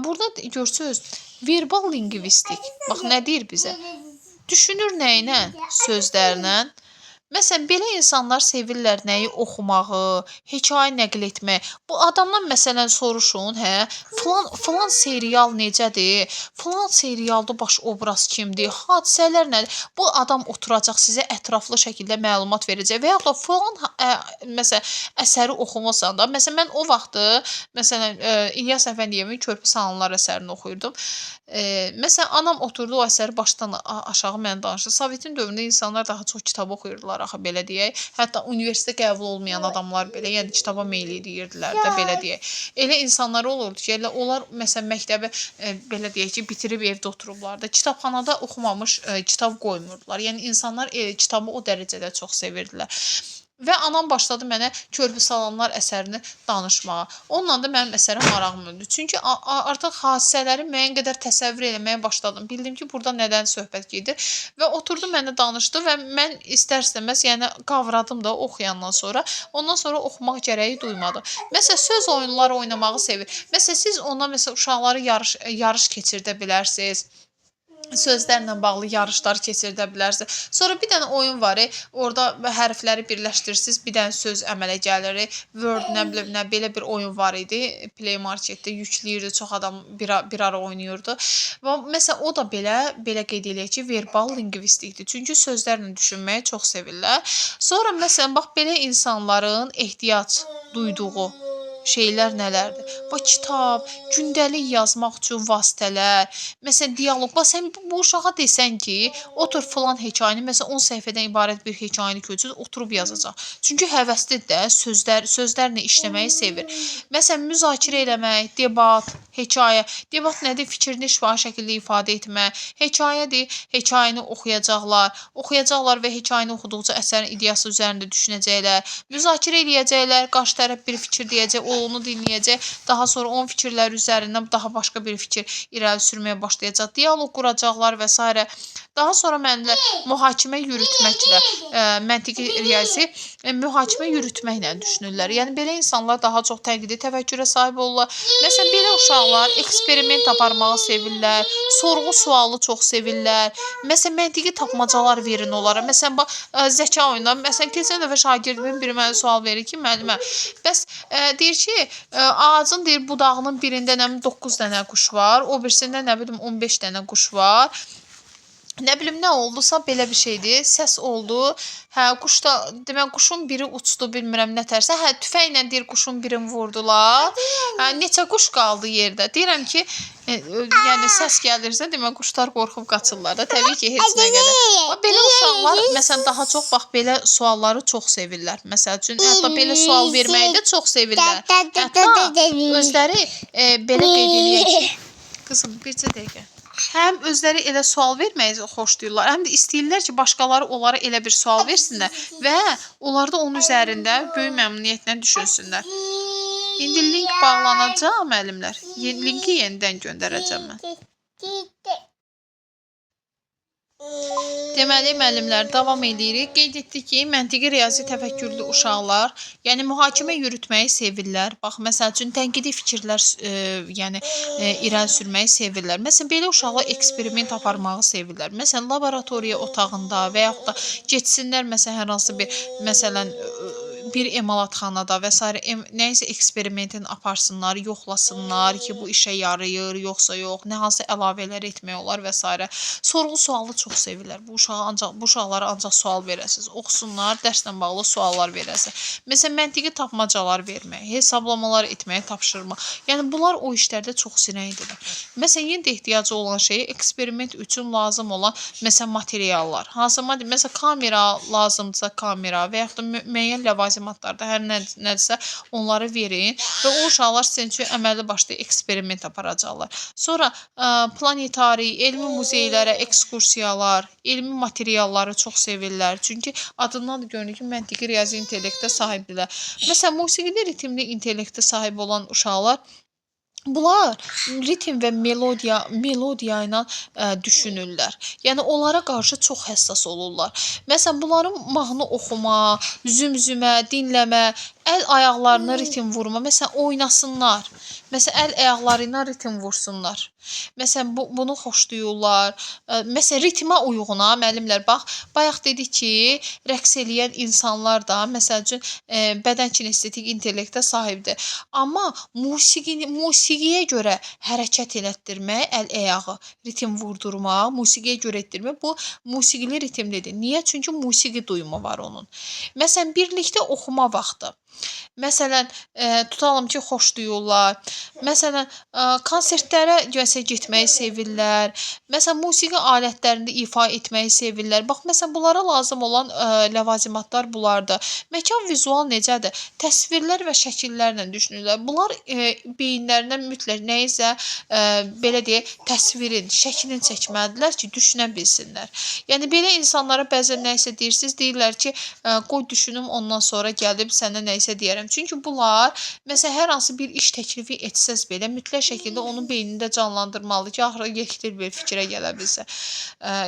Burada görürsünüz, verbal lingvistik. Bax, nə deyir bizə? Düşünür nə ilə? Sözlərlə. Məsələn, belə insanlar sevirlər nəyi oxumağı, hekayə nəql etməyi. Bu adamdan məsələn soruşun, hə, filan serial necədir? Filan serialda baş obraz kimdir? Hadisələr nədir? Bu adam oturacaq sizə ətraflı şəkildə məlumat verəcək və yaxud da filan məsələn əsəri oxumusan da, məsələn mən o vaxtı məsələn İlyas Əfəndiyevin Körpü Salanlar əsərini oxuyurdum. Məsələn anam oturdu o əsəri başdan aşağı mənə danışdı. Sovetin dövründə insanlar daha çox kitab oxuyurdular axı, belə deyək. Hətta universitetə qəbul olmayan adamlar belə, yəni kitaba meyl edirdilər də, belə deyək. Elə insanlar olurdu ki, elə onlar məsələn məktəbi belə deyək ki, bitirib evdə oturublar da, kitabxanada oxumamış kitab qoymurdular. Yəni insanlar kitabı o dərəcədə çox sevirdilər. Və anam başladı mənə Körpü Salanlar əsərini danışmağa. Onunla da mənim əsərə marağım öldü. Çünki artıq hadisələri müəyyən qədər təsəvvür eləməyə başladım. Bildim ki, burada nədən söhbət gedir. Və oturdu mənə danışdı və mən istər-istəməz, yəni qavradım da oxuyandan sonra. Ondan sonra oxumaq gərəyi duymadım. Məsələn, söz oyunları oynamağı sevir. Məsələn, siz ona məsələn uşaqları yarış keçirdə bilərsiniz. Sözlərlə bağlı yarışlar keçirdə bilərsiniz. Sonra bir dənə oyun var, orada hərfləri birləşdirirsiniz, bir dənə söz əmələ gəlir. Word, nə bilim, nə belə bir oyun var idi. Play Marketdə yükləyirdi, çox adam bir ara oynayırdı. Və məsələn o da belə qeyd eləyək ki, verbal lingvistikdir. Çünki sözlərlə düşünməyi çox sevirlər. Sonra məsələn bax belə insanların ehtiyac duyduğu şeylər nələrdir? Bax, kitab, gündəlik yazmaq üçün vasitələr, məsələn, dialoq. Bax, sən bu uşağa desən ki, otur filan hekayəni, məsələn, 10 səhifədən ibarət bir hekayəni köçür, oturub yazacaq. Çünki həvəslidir də, sözlərlə işləməyi sevir. Məsələn, müzakirə eləmək, debat, hekayə. Debat nədir? Fikrini şifahi şəkildə ifadə etmək. Hekayədir, hekayəni oxuyacaqlar. Oxuyacaqlar və hekayəni oxuduqca əsərin ideyası üzərində düşünəcəklər. Müzakirə eləyəcəklər, qarşı tərəf bir fikir deyəcək, o onu dinləyəcək, daha sonra onun fikirləri üzərindən daha başqa bir fikir irəli sürməyə başlayacaq, dialoq quracaqlar və s. Daha sonra mənlə mühakimə yürütməklə, məntiqi riyazi mühakimə yürütməklə düşünürlər. Yəni belə insanlar daha çox tənqidi təfəkkürə sahib olurlar. Məsələn, belə uşaqlar eksperiment aparmağı sevirlər, sorğu-sualı çox sevirlər. Məsələn, məntiqi tapmacalar verin onlara. Məsələn, bax, zəka oyunları. Məsələn, keçən dəfə şagirdimin biri mənə sual verir ki, müəllimə, bəs deyir ki, ağacın deyir budağının birində nə bilim 9 dənə quş var, o birisində nə bilim 15 dənə quş var. Nə bilim nə oldusa belə bir şeydir. Səs oldu. Hə, quş da demək quşun biri uçdu, bilmirəm nə tərsə. Hə, tüfənglə deyir quşun birini vurdular. Hə, neçə quş qaldı yerdə? Deyirəm ki, yəni səs gəlirsə demək quşlar qorxub qaçırlar da. Təbii ki, heç nə qədər. Bax, belə uşaqlar məsələn daha çox bax belə sualları çox sevirlər. Məsəl üçün, hətta belə sual verməyi də çox sevirlər. Hətta özləri belə qeyd eləyək ki, qızım bircə dəqiqə. Həm özləri elə sual verməyi xoşlayırlar, həm də istəyirlər ki, başqaları onlara elə bir sual versinlər və onlar da onun üzərində böyük məmnuniyyətlə düşünsünlər. İndi link bağlanacaq müəllimlər. Linki yenidən göndərəcəm mən. Deməli, müəllimlər, davam edirik. Qeyd etdik ki, məntiqi riyazi təfəkkürlü uşaqlar, yəni mühakimə yürütməyi sevirlər. Bax, məsəl üçün, tənqidi fikirlər, yəni irəli sürməyi sevirlər. Məsələn, belə uşaqlar eksperiment aparmağı sevirlər. Məsələn, laboratoriya otağında və yaxud da getsinlər, məsələn, hər hansı bir, məsələn, bir emalatxanada və s. Nəyisə eksperimentini aparsınlar, yoxlasınlar ki, bu işə yarayır, yoxsa yox, nə hansı əlavələr etmək olar və s. Sorğu-sualı çox sevirlər. Bu uşaqlara ancaq sual verəsiniz. Oxusunlar, dərslə bağlı suallar verəsiniz. Məsələn, məntiqi tapmacalar vermək, hesablamalar etməyə tapşırma. Yəni, bunlar o işlərdə çox sinəkdirlər. Məsələn, yenə də ehtiyacı olan şeyi eksperiment üçün lazım olan, məsələn, materiallar. Hansı məsələn, kamera lazımdırsa kamera və yaxud da müəyyən ləvazimatlarda hər nədirsə onları verin və o uşaqlar sizin üçün əməlli başlı eksperiment aparacaqlar. Sonra planetari, elmi muzeylərə ekskursiyalar, elmi materialları çox sevirlər. Çünki adından da görünür ki, məntiqi riyazi intellektə sahibdirlər. Məsələn, musiqidə ritmli intellektə sahib olan uşaqlar, bunlar ritm və melodiya ilə düşünürlər. Yəni, onlara qarşı çox həssas olurlar. Məsələn, bunların mahnı oxuma, zümzümə, dinləmə, əl ayaqlarına ritm vurma. Məsələn, oynasınlar. Məsələn, əl ayaqları ilə ritm vursunlar. Məsələn, bunu xoşlayırlar. Məsələn, ritmə uyğuna, müəllimlər, bax, bayaq dedik ki, rəqs eləyən insanlar da, məsəl üçün, bədən kinestetik intellektə sahibdir. Amma musiqiyə görə hərəkət elətdirmək, əl-ayağı, ritm vurdurmaq, musiqiyə görə etdirmək, bu musiqili ritmlidir. Niyə? Çünki musiqi duyumu var onun. Məsələn, birlikdə oxuma vaxtı. Məsələn, tutalım ki, xoşlayırlar. Məsələn, konsertlərə məsələn, getməyi sevirlər. Məsələn, musiqi alətlərində ifa etməyi sevirlər. Bax, məsələn, bunlara lazım olan ləvazimatlar bunlardır. Məkan vizual necədir? Təsvirlər və şəkillərlə düşünürlər. Bunlar beyinlərindən mütləq nəyisə, belə deyək, təsvirin, şəklin çəkməlidirlər ki, düşünə bilsinlər. Yəni, belə insanlara bəzən nəyisə deyirsiniz, deyirlər ki, qoy düşünüm, ondan sonra gəlib sənə nəyisə deyərəm. Çünki bunlar, məsələn, hər hansı bir iş təklifi etsəz belə, mütləq şəkildə onun beynində canlandırmalıdır ki, axıra yekdil bir fikrə gələ bilsə.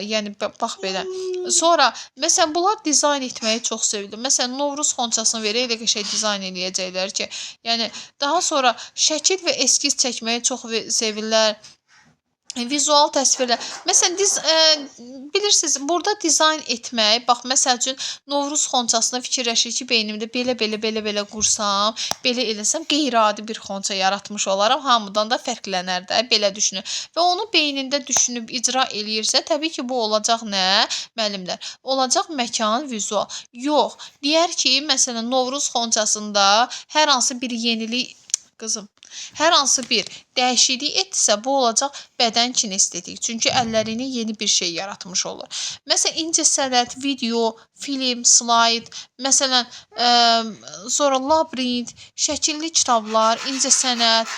Yəni, bax belə. Sonra, məsələn, bunlar dizayn etməyi çox sevirlər. Məsələn, Novruz xonçasını verək, elə qəşəng dizayn eləyəcəklər ki, yəni, daha sonra şəkil və eskiz çəkməyi çox sevirlər. Vizual təsvirlər. Məsələn, bilirsiniz, burada dizayn etmək, bax, məsəl üçün, Novruz xonçasını fikirləşir ki, beynimdə belə-belə, belə-belə qursam, belə eləsəm, qeyri-adi bir xonça yaratmış olaram, hamıdan da fərqlənər də, belə düşünür. Və onu beynində düşünüb icra eləyirsə, təbii ki, bu olacaq nə? Müəllimlər, olacaq məkan vizual. Yox, deyər ki, məsələn, Novruz xonçasında hər hansı bir yenilik, qızım, hər hansı bir dəyişiklik etdisə, bu olacaq bədən kinestetik. Çünki əlləri ilə yeni bir şey yaratmış olur. Məsələn, incəsənət, video, film, slayd, məsələn, sonra labirint, şəkilli kitablar, incəsənət,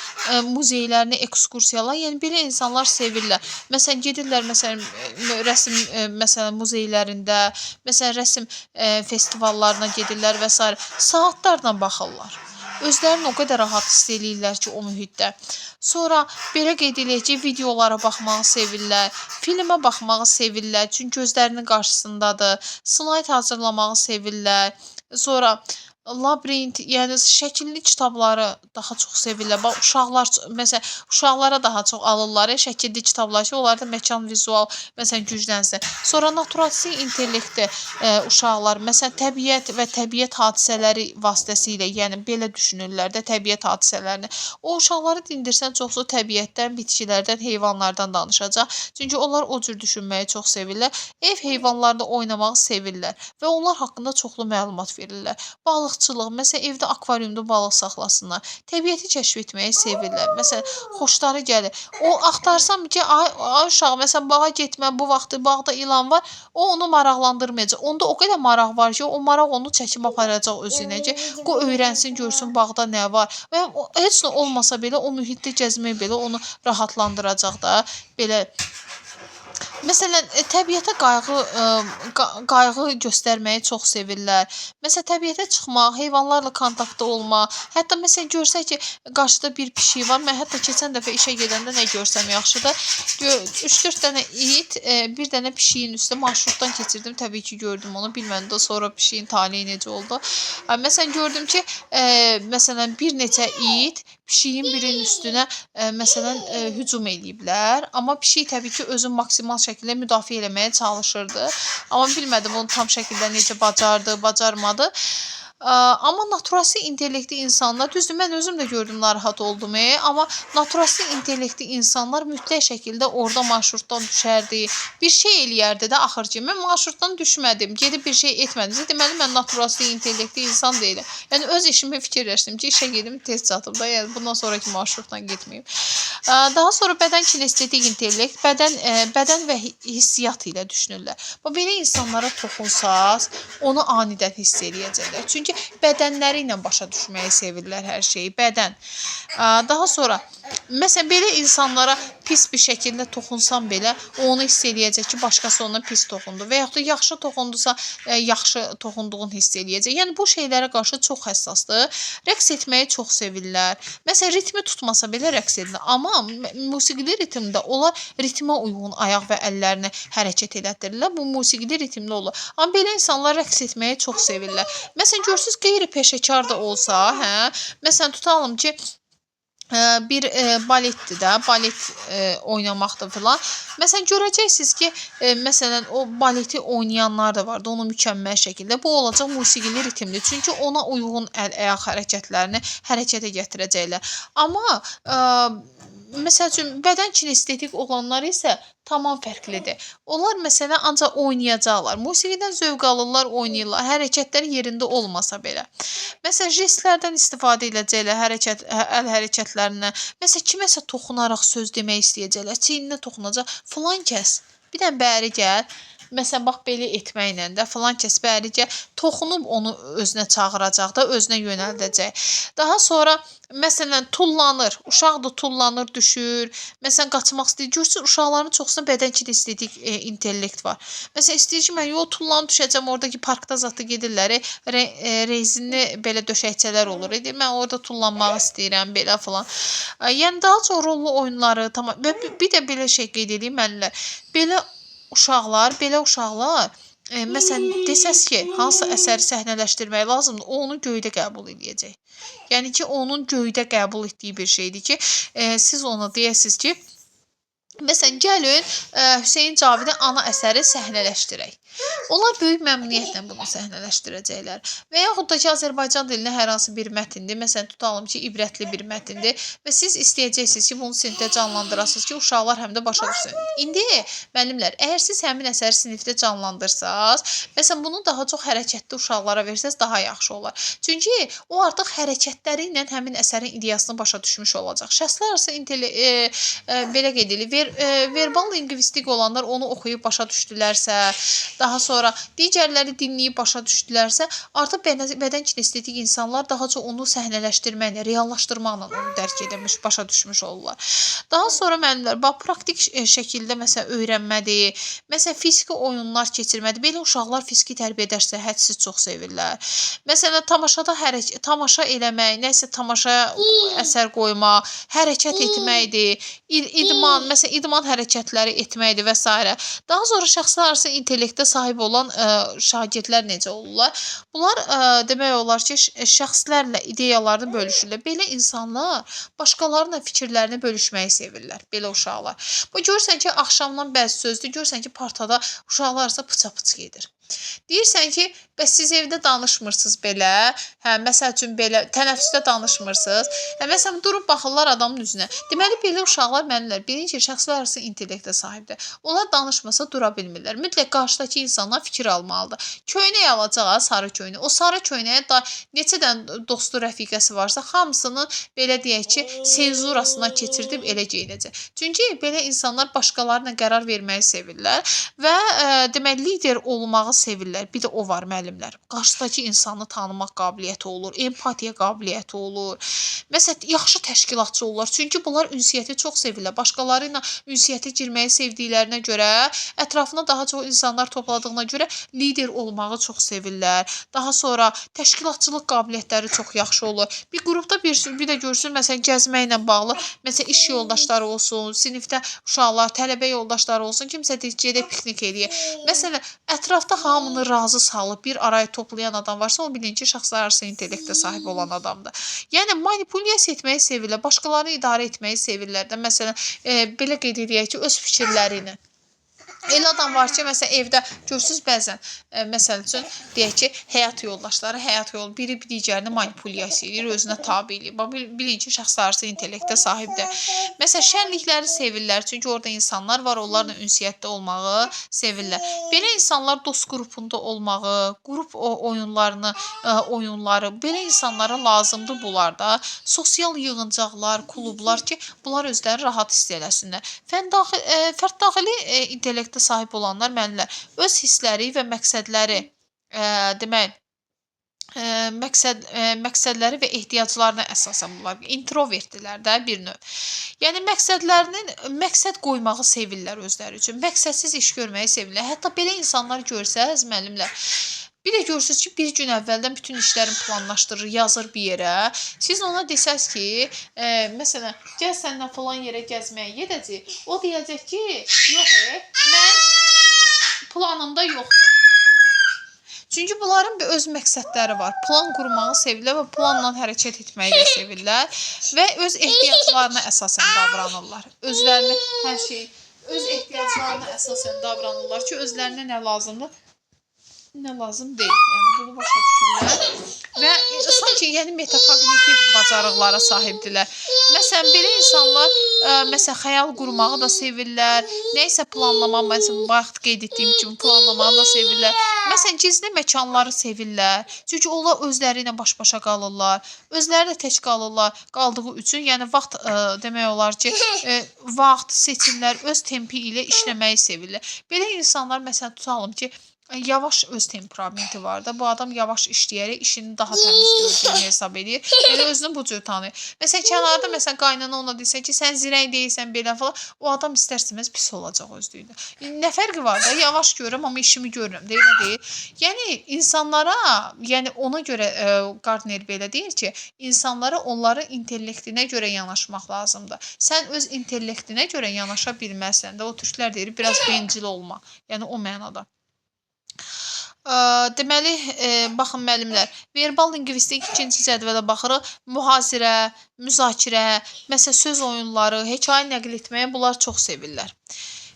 muzeylərinə ekskursiyalar, yəni belə insanlar sevirlər. Məsələn, gedirlər, məsələn, rəsm, məsələn, muzeylərində, məsələn, rəsm festivallarına gedirlər və sair. Saatlarla baxırlar. Özlərini o qədər rahat hiss eləyirlər ki, o mühitdə. Sonra belə qeyd eləyək ki, videolara baxmağı sevirlər, filmə baxmağı sevirlər, çünki gözlərinin qarşısındadır. Slayd hazırlamağı sevirlər. Sonra labirint, yəni şəkilli kitabları daha çox sevirlər. Bax, uşaqlar, məsələn, uşaqlara daha çox alırlar şəkilli kitablar ki, onlarda məkan vizual, məsələn, güclənsin. Sonra naturalistik intellektli uşaqlar, məsələn, təbiət və təbiət hadisələri vasitəsilə, yəni belə düşünürlər də təbiət hadisələrini. O uşaqları dindirsən, çoxsu təbiətdən, bitkilərdən, heyvanlardan danışacaq. Çünki onlar o cür düşünməyi çox sevirlər. Ev heyvanlarında oynamağı sevirlər və onlar haqqında çoxlu məlumat verirlər. Balıqçılıq, məsələn, evdə akvariumda balıq saxlasınlar. Təbiəti kəşf etməyi sevirlər. Məsələn, xoşları gəlir. O axtarsam ki, ay, ay uşaq, məsələn, bağa getmə, bu vaxtı bağda ilan var, o onu maraqlandırmayacaq. Onda o qədər maraq var ki, o maraq onu çəkib aparacaq özünə ki, qoy öyrənsin, görsün bağda nə var. Və heç nə olmasa belə o mühitdə gəzmək belə onu rahatlandıracaq da. Belə. Məsələn, təbiətə qayğı göstərməyi çox sevirlər. Məsələn, təbiətə çıxmaq, heyvanlarla kontaktda olmaq, hətta məsələn görsək ki, qarşıda bir pişik var. Mən hətta keçən dəfə işə gedəndə nə görsəm yaxşıdır. 3-4 dənə it, bir dənə pişiyin üstə marşrutdan keçirdim. Təbii ki, gördüm onu. Bilmədim də sonra pişiyin taleyi necə oldu. Məsələn, gördüm ki, məsələn, bir neçə it pişiyin birinin üstünə məsələn hücum eləyiblər. Amma pişik təbii ki, özünü maksimal şəkildə müdafiə eləməyə çalışırdı. Amma bilmədim onu tam şəkildə necə bacardı, bacarmadı. Amma naturalistik intellektli insanlar, düzdür, mən özüm də gördüm, narahat oldum, amma naturalistik intellektli insanlar mütləq şəkildə orada marşrutdan düşərdi, bir şey eləyərdi də axır ki, mən marşrutdan düşmədim, gedib bir şey etmədim, deməli mən naturalistik intellektli insan deyiləm. Yəni öz işimi fikirləşdim ki, işə gedim, tez çatım da, yəni bundan sonraki marşrutdan getməyim. Daha sonra bədən kinestetik intellekt, bədən və hissiyat ilə düşünürlər. Bax, belə insanlara toxunsaz, onu anidən hiss eləyəcəklər. Çünki bədənləri ilə başa düşməyi sevirlər hər şeyi, bədən. Daha sonra, məsələn, belə insanlara pis bir şəkildə toxunsan belə, onu hiss eləyəcək ki, başqası ona pis toxundu və yaxud da yaxşı toxundusa, yaxşı toxunduğunu hiss eləyəcək. Yəni, bu şeylərə qarşı çox həssasdır. Rəqs etməyi çox sevirlər. Məsələn, ritmi tutmasa belə rəqs edirlər. Amma musiqili ritmdə onlar ritmə uyğun ayaq və əllərini hərəkət elətdirirlər. Bu musiqili ritmli olur. Amma belə insanlar rəqs etməyi çox sevirlər. Məsələn, görürsünüz, qeyri-peşəkar da olsa, hə, məsələn, tutalım ki, bir baletdir də, balet oynamaqdır filan. Məsələn, görəcəksiniz ki, məsələn, o baleti oynayanlar da vardı, onu mükəmməl şəkildə. Bu olacaq musiqili ritmli. Çünki ona uyğun əl-ayaq hərəkətlərini hərəkətə gətirəcəklər. Amma məsəl üçün, bədən kinestetik olanlar isə tamam fərqlidir. Onlar məsələn ancaq oynayacaqlar. Musiqidən zövq alırlar, oynayırlar. Hərəkətlər yerində olmasa belə. Məsələn, jestlərdən istifadə edəcəklər, əl hərəkətlərindən. Məsələn, kiməsə toxunaraq söz demək istəyəcəklər. Çiyninə toxunacaq. Filan kəs, bir dənə bəri gəl. Məsələn, bax belə etməklə də filan kəs bəri gəl, toxunub onu özünə çağıracaq da, özünə yönəldəcək. Daha sonra məsələn tullanır, uşaq da tullanır, düşür. Məsələn, qaçmaq istəyir. Görürsünüz, uşaqların çoxsunda bədən kinestetik intellekt var. Məsələn, istəyir ki, mən yox tullanıb düşəcəm, oradakı parkda zatı gedirlər, rezinli belə döşəkçələr olur. Deyir, mən orada tullanmaq istəyirəm, belə filan. Yəni daha çox rollu oyunları, tamam. Və bir də belə şey qeyd edeyim müəllimlər. Belə uşaqlar, məsələn, desəz ki, hansısa əsəri səhnələşdirmək lazımdır, o onu göydə qəbul eləyəcək. Yəni ki, onun göydə qəbul etdiyi bir şeydir ki, siz ona deyəsiniz ki, Məsələn, gəlin Hüseyn Cavidin ana əsəri səhnələşdirək. Onlar böyük məmnuniyyətlə bunu səhnələşdirəcəklər. Və yaxud da ki, Azərbaycan dilinə hər hansı bir mətindir. Məsələn, tutalım ki, ibrətli bir mətindir və siz istəyəcəksiniz ki, bunu sinifdə canlandırasınız ki, uşaqlar həm də başa düşsün. İndi müəllimlər, əgər siz həmin əsəri sinifdə canlandırsaz, məsələn, bunu daha çox hərəkətli uşaqlara versəz daha yaxşı olar. Çünki o artıq hərəkətləri ilə həmin əsərin ideyasını başa düşmüş olacaq. Şəxslər arası belə qeyd edilir, verbal lingvistik olanlar onu oxuyub başa düşdülərsə, daha sonra digərləri dinləyib başa düşdülərsə, artıq bədən kinestetik insanlar daha çox onu səhnələşdirməklə, reallaşdırmaqla onu dərk edilmiş, başa düşmüş olurlar. Daha sonra müəllimlər, bax, praktik şəkildə məsələn öyrənmədir, məsələn fiziki oyunlar keçirmədir. Belə uşaqlar fiziki tərbiyə dərsləri hədsiz çox sevirlər. Məsələn, tamaşada tamaşa eləmək, nəsə tamaşaya əsər qoymaq, hərəkət etməkdir, idman, məsələn, idman hərəkətləri etməkdir və s. Daha sonra şəxslər arası intellektə sahib olan şagirdlər necə olurlar? Bunlar demək olar ki, şəxslərlə ideyalarını bölüşürlər. Belə insanlar başqalarıyla fikirlərini bölüşməyi sevirlər. Belə uşaqlar. Bu görürsən ki, axşamdan bəzi sözdür, görürsən ki, partada uşaqlarsa pıça-pıç gedir. Deyirsən ki, bəs siz evdə danışmırsınız belə, hə, məsəl üçün belə tənəffüsdə danışmırsınız. Hə, məsələn, durub baxırlar adamın üzünə. Deməli, belə uşaqlar müəllimlər, birinci şəxslər arası intellektə sahibdir. Onlar danışmasa dura bilmirlər. Mütləq qarşıdakı insandan fikir almalıdır. Köynək alacaq, ha, sarı köynək. O sarı köynəyə da neçə dənə dostu, rəfiqəsi varsa, hamısının belə deyək ki, senzurasından keçirdib elə geyinəcək. Çünki belə insanlar başqalarına qərar verməyi sevirlər və deməli, lider olmağı sevirlər. Bir də o var müəllimlər. Qarşıdakı insanı tanımaq qabiliyyəti olur, empatiya qabiliyyəti olur. Məsələn, yaxşı təşkilatçı olurlar. Çünki bunlar ünsiyyəti çox sevirlər. Başqaları ilə ünsiyyətə girməyi sevdiklərinə görə, ətrafına daha çox insanlar topladığına görə lider olmağı çox sevirlər. Daha sonra təşkilatçılıq qabiliyyətləri çox yaxşı olur. Bir qrupda bir də görsün, məsələn, gəzməklə bağlı, məsələn, iş yoldaşları olsun, sinifdə uşaqlar, tələbə yoldaşları olsun, kimsə deyir, gedək piknik eləyək. Məsələn, ətrafda hamını razı salıb bir araya toplayan adam varsa, o bilin ki, şəxslər arası intellektə sahib olan adamdır. Yəni, manipulyasiya etməyi sevirlər, başqalarını idarə etməyi sevirlər də. Məsələn, belə qeyd eləyək ki, öz fikirləri ilə. Elə adam var ki, məsələn, evdə görürsünüz bəzən, məsəl üçün, deyək ki, həyat yoldaşları, həyat yolu biri digərini manipulyasiya eləyir, özünə tabe eləyir. Bax, bilin ki, şəxslər arası intellektə sahibdir. Məsələn, şənlikləri sevirlər, çünki orada insanlar var, onlarla ünsiyyətdə olmağı sevirlər. Belə insanlar dost qrupunda olmağı, qrup oyunlarını, oyunları, belə insanlara lazımdır bunlar da. Sosial yığıncaqlar, klublar ki, bunlar özləri rahat hiss eləsinlər. Fərd daxili intellektə sahib olanlar müəllimlər öz hissləri və məqsədləri, demək, məqsədləri və ehtiyaclarına əsasən bunlar introvertdilər də bir növ. Yəni məqsəd qoymağı sevirlər özləri üçün. Məqsədsiz iş görməyi sevirlər. Hətta belə insanlar görsəz müəllimlər, bir də görürsünüz ki, bir gün əvvəldən bütün işlərini planlaşdırır, yazır bir yerə. Siz ona desəz ki, məsələn, gəl səninlə falan yerə gəzməyə gedəcək. O deyəcək ki, yox, mən planımda yoxdur. Çünki bunların bir öz məqsədləri var. Plan qurmağı sevirlər və planla hərəkət etməyi də sevirlər və öz ehtiyaclarına əsasən davranırlar. Özlərini hər şey öz ehtiyaclarına əsasən davranırlar ki, özlərinə nə lazımdır, nə lazım deyil. Yəni bunu başa düşürlər və sanki yəni metakognitiv bacarıqlara sahibdirlər. Məsələn, belə insanlar məsələn xəyal qurmağı da sevirlər, nəyisə planlama, məsələn, bayaq qeyd etdiyim kimi planlamağı da sevirlər. Məsələn, gizli məkanları sevirlər. Çünki onlar özləri ilə baş-başa qalırlar. Özləri də tək qalırlar, qaldığı üçün, yəni vaxt demək olar ki, vaxt, seçimlər öz tempi ilə işləməyi sevirlər. Belə insanlar məsələn tutalım ki, yavaş öz temperamenti var da. Bu adam yavaş işləyərək işini daha təmiz gördüyünü hesab edir. Elə özünü bu cür tanıyır. Məsələn, kənarda məsələn qaynana ona desə ki, sən zirək deyilsən belə falan, o adam istər-istəməz pis olacaq özlüyündə. Nə fərqi var da? Yavaş görürəm, amma işimi görürəm. Deyil, deyil. Yəni insanlara, yəni ona görə Gardner belə deyir ki, insanlara onların intellektinə görə yanaşmaq lazımdır. Sən öz intellektinə görə yanaşa bilməzsən də. O türklər deyir, biraz bencil olma. Yəni o mənada. Deməli, baxın müəllimlər, verbal lingvistik ikinci cədvələ baxırıq. Mühazirə, müzakirə, məsələn, söz oyunları, hekayə nəql etməyə bunlar çox sevirlər.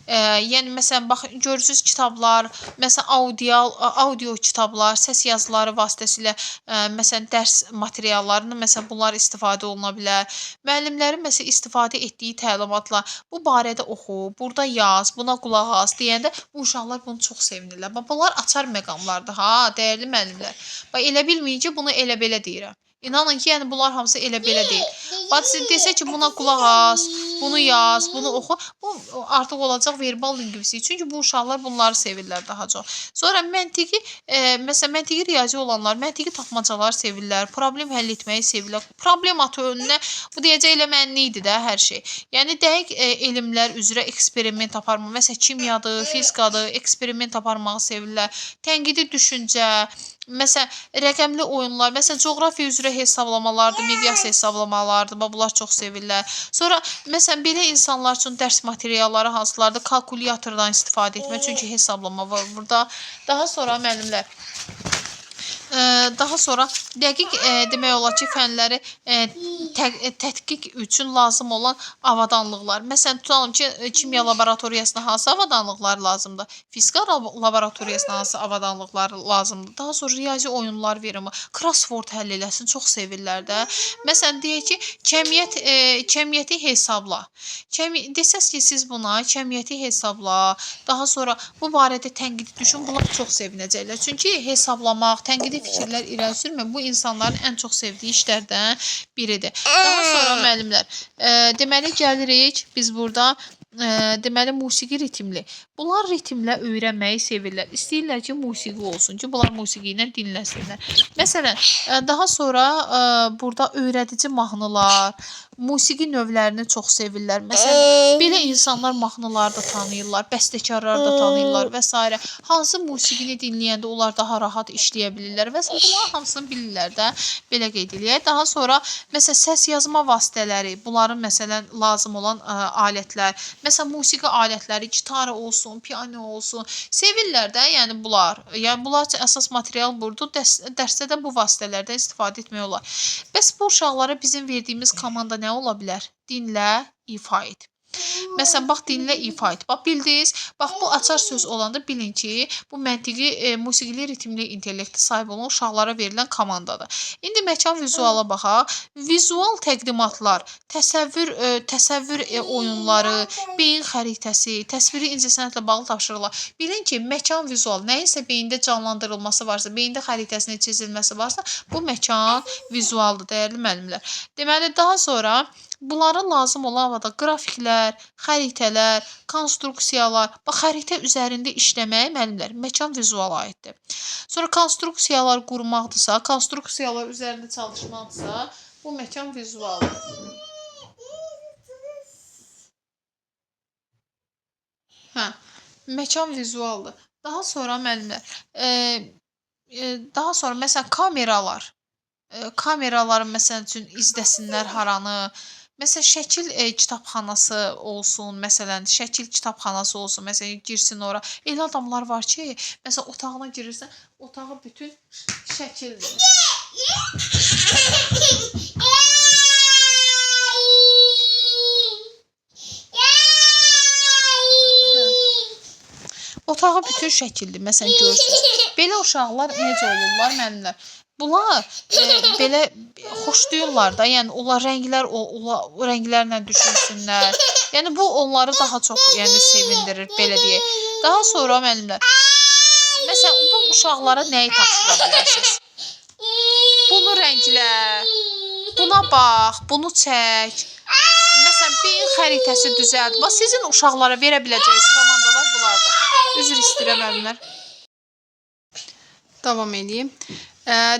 Yəni məsələn bax görürsüz kitablar, məsələn audio kitablar, səs yazıları vasitəsilə məsələn dərs materiallarını məsələn bunlar istifadə oluna bilər. Müəllimlərin məsələn istifadə etdiyi təlimatla bu barədə oxu, burada yaz, buna qulaq as deyəndə bu uşaqlar bunu çox sevinirlər. Bax bunlar açar məqamlardır ha, dəyərli müəllimlər. Bax elə bilməyin ki, bunu elə belə deyirəm. İnanın ki, yəni bunlar hamısı elə belə deyil. Bax siz desə ki, buna qulaq as, bunu yaz, bunu oxu, bu artıq olacaq verbal lingvistik. Çünki bu uşaqlar bunları sevirlər daha çox. Sonra məntiqi, məsələn, məntiqi riyazi olanlar məntiqi tapmacalar sevirlər, problem həll etməyi sevirlər. Problem atı önünə, bu deyəcək elə mənli idi də hər şey. Yəni dəqiq elmlər üzrə eksperiment aparmaq, məsələn, kimyadır, fizikadır, eksperiment aparmağı sevirlər. Tənqidi düşüncə, məsələn, rəqəmli oyunlar, məsələn, coğrafiya üzrə hesablamalardır, miqyas hesablamalardır. Bax, bunlar çox sevirlər. Sonra, məsələn, belə insanlar üçün dərs materialları hansılardır? Kalkulyatordan istifadə etmək, çünki hesablama var burada. Daha sonra müəllimlər, daha sonra dəqiq demək olar ki, fənləri tədqiq üçün lazım olan avadanlıqlar. Məsələn, tutalım ki, kimya laboratoriyasına hansı avadanlıqlar lazımdır? Fizika laboratoriyasına hansı avadanlıqlar lazımdır? Daha sonra riyazi oyunlar verimi, crossword həll eləsin, çox sevirlər də. Məsələn, deyək ki, kəmiyyəti hesabla. Desəz ki, siz buna kəmiyyəti hesabla, daha sonra bu barədə tənqidi düşün, bunlar çox sevinəcəklər. Çünki hesablamaq, tənqidi fikirlər irəli sürmək bu insanların ən çox sevdiyi işlərdən biridir. Daha sonra müəllimlər, deməli gəlirik biz burada, deməli musiqi ritmli. Bunlar ritmlə öyrənməyi sevirlər. İstəyirlər ki, musiqi olsun ki, bunlar musiqi ilə dinləsinlər. Məsələn, daha sonra burada öyrədici mahnılar, musiqi növlərini çox sevirlər. Məsələn, belə insanlar mahnıları da tanıyırlar, bəstəkarları da tanıyırlar və s. Hansı musiqini dinləyəndə onlar daha rahat işləyə bilirlər və s. Bunların hamısını bilirlər də, belə qeyd eləyək. Daha sonra, məsələn, səs yazma vasitələri, bunların məsələn lazım olan alətlər, məsələn, musiqi alətləri, gitara olsun, piano olsun, sevirlər də, yəni bunlar. Yəni bunlar üçün əsas material budur. Dərsdə də bu vasitələrdən istifadə etmək olar. Bəs bu uşaqlara bizim verdiyimiz komanda nə ola bilər? Dinlə, ifa et. Məsələn, bax, dinlə, ifa et. Bax, bildiniz. Bax, bu açar söz olanda bilin ki, bu məntiqi, musiqili ritmli intellektə sahib olan uşaqlara verilən komandadır. İndi məkan vizuala baxaq. Vizual təqdimatlar, təsəvvür oyunları, beyin xəritəsi, təsviri incəsənətlə bağlı tapşırıqlar. Bilin ki, məkan vizual, nəyinsə beyində canlandırılması varsa, beyində xəritəsinin çizilməsi varsa, bu məkan vizualdır, dəyərli müəllimlər. Deməli, daha sonra bunlara lazım olan havada qrafiklər, xəritələr, konstruksiyalar. Bax, xəritə üzərində işləmək müəllimlər, məkan vizuala aiddir. Sonra konstruksiyalar qurmaqdırsa, konstruksiyalar üzərində çalışmaqdırsa, bu məkan vizualdır. Hə, məkan vizualdır. Daha sonra müəllimlər, daha sonra məsələn kameralar, kameraların məsələn üçün izləsinlər haranı. Məsələn, şəkil kitabxanası olsun, məsələn, şəkil kitabxanası olsun, məsələn, girsin ora. Elə adamlar var ki, məsələn, otağına girirsən, otağı bütün şəkildir. Otağı bütün şəkildir, məsələn, görürsünüz. Belə uşaqlar necə olurlar, müəllimlər? Bunlar belə xoşlayırlar da, yəni onlar rənglər, o rənglərlə düşünsünlər. Yəni bu onları daha çox, yəni sevindirir, belə deyək. Daha sonra müəllimlər, məsələn, bu uşaqlara nəyi tapşıra bilərsiniz? Bunu rənglə, buna bax, bunu çək. Məsələn, beyin xəritəsi düzəlt. Bax, sizin uşaqlara verə biləcəyiniz komandalar bunlardır. Üzr istəyirəm müəllimlər. Davam edeyim.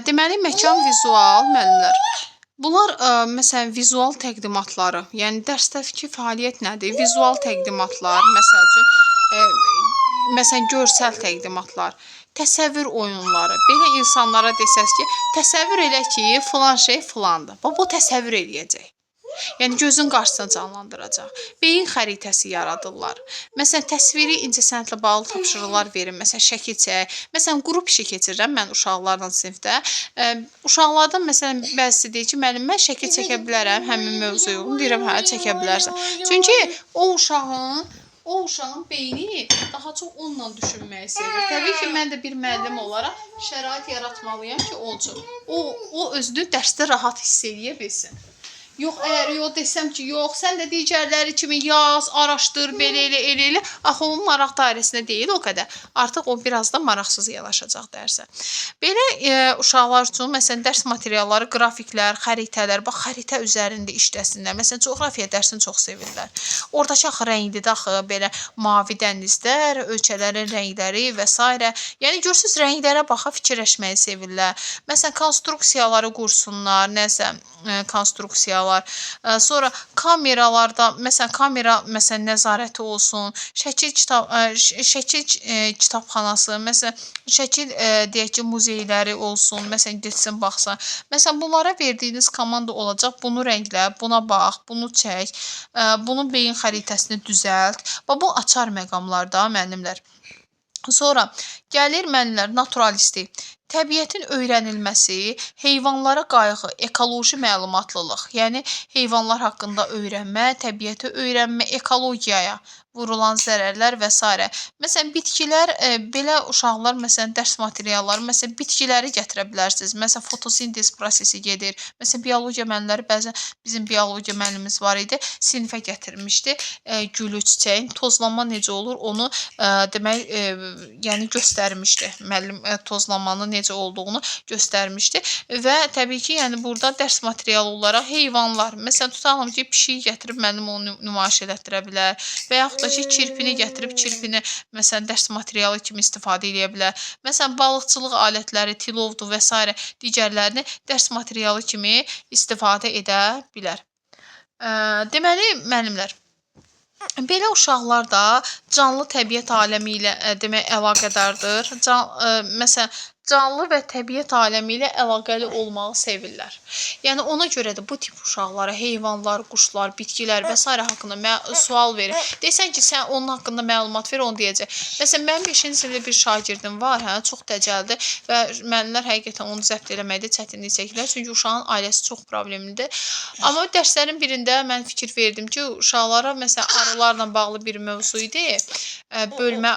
Deməli, məkan vizual müəllimlər. Bunlar məsələn vizual təqdimatları, yəni dərsdəki fəaliyyət nədir? Vizual təqdimatlar, məsəl üçün, məsələn görsəl təqdimatlar, təsəvvür oyunları. Belə insanlara desəz ki, təsəvvür elə ki, filan şey filandır. Bax, bu təsəvvür eləyəcək. Yəni gözün qarşısına canlandıracaq. Beyin xəritəsi yaradırlar. Məsələn, təsviri incəsənətlə bağlı tapşırıqlar verin. Məsələn, şəkil çək. Məsələn, qrup işi keçirirəm mən uşaqlarla sinifdə. Uşaqlardan məsələn bəzisi deyir ki, müəllim mən şəkil çəkə bilərəm həmin mövzuya uyğun. Deyirəm, hə, çəkə bilərsən. Çünki o uşağın beyni daha çox onunla düşünməyi sevir. Təbii ki, mən də bir müəllim olaraq şərait yaratmalıyam ki, o üçün. O özünü dərsdə rahat hiss eləyə bilsin. Yox, əgər yox desəm ki, yox, sən də digərləri kimi yaz, araşdır, belə elə, elə elə. Axı onun maraq dairəsində deyil o qədər. Artıq o biraz da maraqsız yanaşacaq dərsə. Belə uşaqlar üçün məsələn dərs materialları, qrafiklər, xəritələr, bax xəritə üzərində işləsinlər. Məsələn, coğrafiya dərsini çox sevirlər. Oradakı axı rənglidir axı, belə mavi dənizlər, ölkələrin rəngləri və s. Yəni görürsüz rənglərə baxa fikirləşməyi sevirlər. Məsələn, konstruksiyaları qursunlar, nəsə konstruksiyalar. Sonra kameralarda, məsələn, kamera məsələn nəzarəti olsun, şəkil kitab şəkil kitabxanası, məsələn, şəkil deyək ki, muzeyləri olsun, məsələn, getsin baxsın. Məsələn, bunlara verdiyiniz komanda olacaq. Bunu rənglə, buna bax, bunu çək, bunun beyin xəritəsini düzəlt. Bax bu açar məqamlarda müəllimlər. Sonra gəlir müəllimlər naturalistik. Təbiətin öyrənilməsi, heyvanlara qayğı, ekoloji məlumatlılıq, yəni heyvanlar haqqında öyrənmə, təbiəti öyrənmə, ekologiyaya vurulan zərərlər və s. Məsələn, bitkilər, belə uşaqlar, məsələn, dərs materialları, məsələn, bitkiləri gətirə bilərsiniz. Məsələn, fotosintez prosesi gedir. Məsələn, biologiya müəllimləri bəzən bizim biologiya müəllimimiz var idi, sinifə gətirmişdi gülü, çiçəyin tozlanma necə olur, onu demək, yəni göstərmişdi. Müəllim tozlanmanın necə olduğunu göstərmişdi və təbii ki, yəni burada dərs materialı olaraq heyvanlar, məsələn, tutalım ki, pişiyi gətirib müəllim onu nümayiş elətdirə bilər və yaxud da ki, kirpini gətirib kirpini məsələn dərs materialı kimi istifadə edə bilər. Məsələn, balıqçılıq alətləri, tilovdur və s. digərlərini dərs materialı kimi istifadə edə bilər. Deməli, müəllimlər, belə uşaqlar da canlı təbiət aləmi ilə demək əlaqədardır. Məsələn, canlı və təbiət aləmi ilə əlaqəli olmağı sevirlər. Yəni ona görə də bu tip uşaqlara heyvanlar, quşlar, bitkilər və s. haqqında sual verir. Desən ki, sən onun haqqında məlumat ver, onu deyəcək. Məsələn, mənim 5-ci sinifdə bir şagirdim var, hə, çox dəcəldir və müəllimlər həqiqətən onu zəbt eləməkdə çətinlik çəkirlər. Çünki uşağın ailəsi çox problemlidir. Amma dərslərin birində mən fikir verdim ki, uşaqlara məsələn arılarla bağlı bir mövzu idi. Bölmə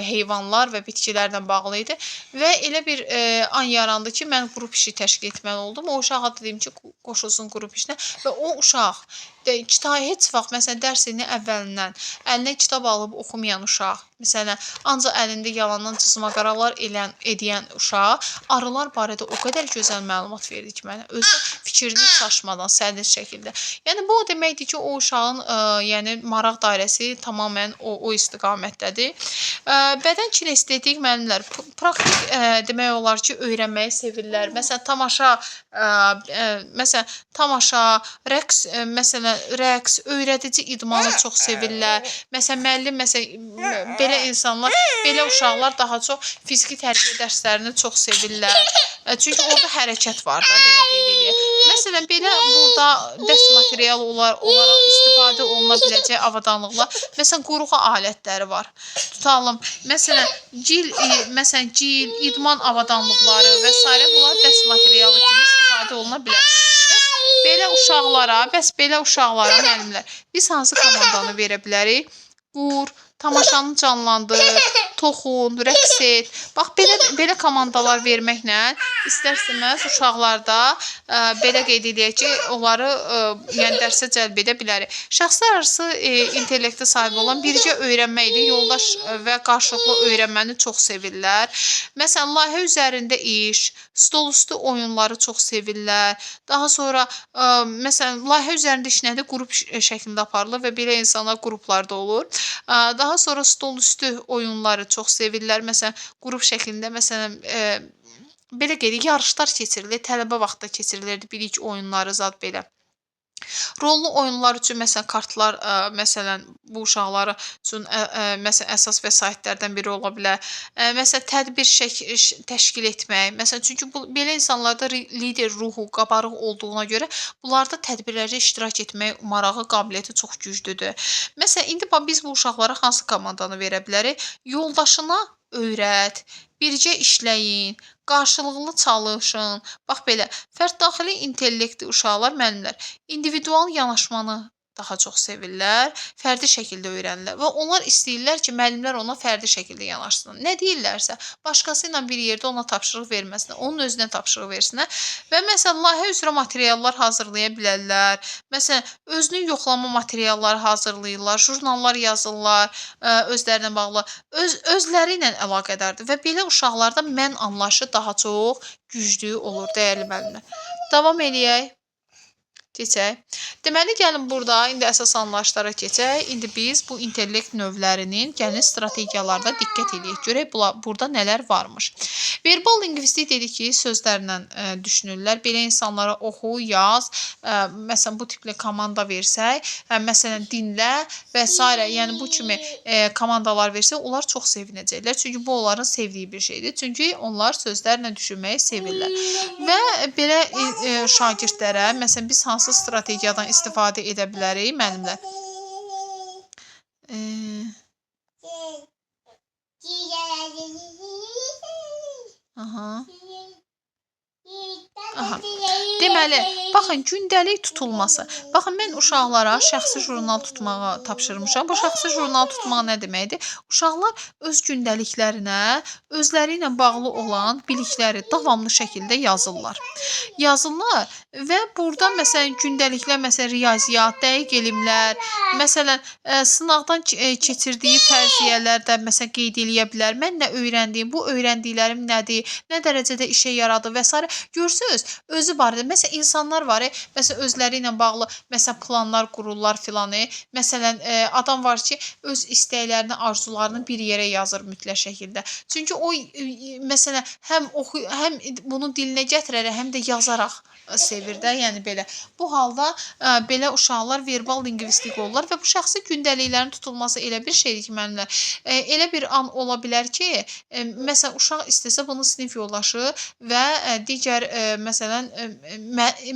heyvanlar və bitkilərlə bağlı idi və elə bir an yarandı ki, mən qrup işi təşkil etməli oldum. O uşağa dedim ki, qoşulsun qrup işinə və o uşaq kitab heç vaxt məsələn dərs ilinin əvvəlindən əlinə kitab alıb oxumayan uşaq, məsələn, ancaq əlində yalandan cızma-qaralar edən uşaq arılar barədə o qədər gözəl məlumat verdi ki, mənə özü fikrini çaşmadan, səlis şəkildə. Yəni bu o deməkdir ki, o uşağın yəni maraq dairəsi tamamilə o istiqamətdədir. Bədən kinestetik müəllimlər praktik demək olar ki, öyrənməyi sevirlər. Məsələn, tamaşa, məsələn, tamaşa, rəqs, məsələn, rəqs, öyrədici idmanı çox sevirlər. Məsələn, müəllim, məsələn, belə insanlar, belə uşaqlar daha çox fiziki tərbiyə dərslərini çox sevirlər. Çünki orada hərəkət var da, belə qeyd eləyək. Məsələn, belə burada dərs materialı olaraq istifadə oluna biləcək avadanlıqlar. Məsələn, qoruğa alətləri var. Tutalım. Məsələn, gil, idman avadanlıqları və s. bunlar dərs materialı kimi istifadə oluna bilər. Bəs belə uşaqlara müəllimlər, biz hansı komandanı verə bilərik? Qur, tamaşanı canlandır, toxun, rəqs et. Bax, belə komandalar verməklə istər-istəməz uşaqlarda belə qeyd eləyək ki, onları yəni dərsə cəlb edə bilərik. Şəxslər arası intellektə sahib olan birgə öyrənmə ilə yoldaş və qarşılıqlı öyrənməni çox sevirlər. Məsələn, layihə üzərində iş, stolüstü oyunları çox sevirlər. Daha sonra məsələn, layihə üzərində iş nədir? Qrup şəklində aparılır və belə insanlar qruplarda olur. Daha sonra stolüstü oyunları çox sevirlər. Məsələn, qrup şəklində, məsələn, belə qeyd edək, yarışlar keçirilir, tələbə vaxtda keçirilirdi, bilik oyunları zad belə. Rollu oyunlar üçün məsələn kartlar, məsələn bu uşaqları üçün məsələn əsas vəsaitlərdən biri ola bilər. Məsələn tədbir təşkil etmək. Məsələn çünki bu belə insanlarda lider ruhu qabarıq olduğuna görə bunlarda tədbirlərdə iştirak etmək marağı, qabiliyyəti çox güclüdür. Məsələn indi biz bu uşaqlara hansı komandanı verə bilərik? Yoldaşına öyrət, birgə işləyin, qarşılıqlı çalışın. Bax belə fərddaxili intellektli uşaqlar müəllimlər individual yanaşmanı daha çox sevirlər, fərdi şəkildə öyrənirlər və onlar istəyirlər ki, müəllimlər ona fərdi şəkildə yanaşsın. Nə deyirlərsə, başqası ilə bir yerdə ona tapşırıq verməsinlər, onun özünə tapşırıq versinlər və məsələn layihə üzrə materiallar hazırlaya bilərlər. Məsələn, özünü yoxlama materialları hazırlayırlar, jurnallar yazırlar, özlərinə bağlı, özləri ilə əlaqədardır və belə uşaqlarda mən anlayışı daha çox güclü olur, dəyərli müəllimlər. Davam eləyək. Keçək. Deməli, gəlin burada indi əsas anlayışlara keçək. İndi biz bu intellekt növlərinin gəlin strategiyalarda diqqət eləyək. Görək burada nələr varmış. Verbal lingvistik dedik ki, sözlərlə düşünürlər. Belə insanlara oxu, yaz, məsələn, bu tipli komanda versək, məsələn, dinlə və s. Yəni, bu kimi komandalar versək, onlar çox sevinəcəklər. Çünki bu onların sevdiyi bir şeydir. Çünki onlar sözlərlə düşünməyi sevirlər. Və belə şagirdlərə, məsələn, biz hansı strategiyadan istifadə edə bilərik, müəllimlər? Aha. Aha. Deməli, baxın, gündəlik tutulması. Baxın, mən uşaqlara şəxsi jurnal tutmağı tapşırmışam. Bu şəxsi jurnal tutmaq nə deməkdir? Uşaqlar öz gündəliklərinə, özləri ilə bağlı olan bilikləri davamlı şəkildə yazırlar. Yazırlar və burada, məsələn, gündəliklər, məsələn, riyaziyyat, dəqiq elmlər, məsələn, sınaqdan keçirdiyi fərziyyələr də, məsələn, qeyd eləyə bilər. Mən nə öyrəndiyim, bu öyrəndiklərim nədir, nə dərəcədə işə yaradı və s. Görürsünüz, özü barədə. Məsələn, insanlar var, məsələn, özləri ilə bağlı, məsələn, planlar qururlar filan. Məsələn, adam var ki, öz istəklərini, arzularını bir yerə yazır mütləq şəkildə. Çünki o, məsələn, həm oxu, həm bunu dilinə gətirərək, həm də yazaraq sevir də, yəni belə. Bu halda belə uşaqlar verbal lingvistik olurlar və bu şəxsi gündəliklərin tutulması elə bir şeydir ki, müəllimlər, elə bir an ola bilər ki, məsələn, uşaq istəsə bunu sinif yoldaşı və digər, məsələn,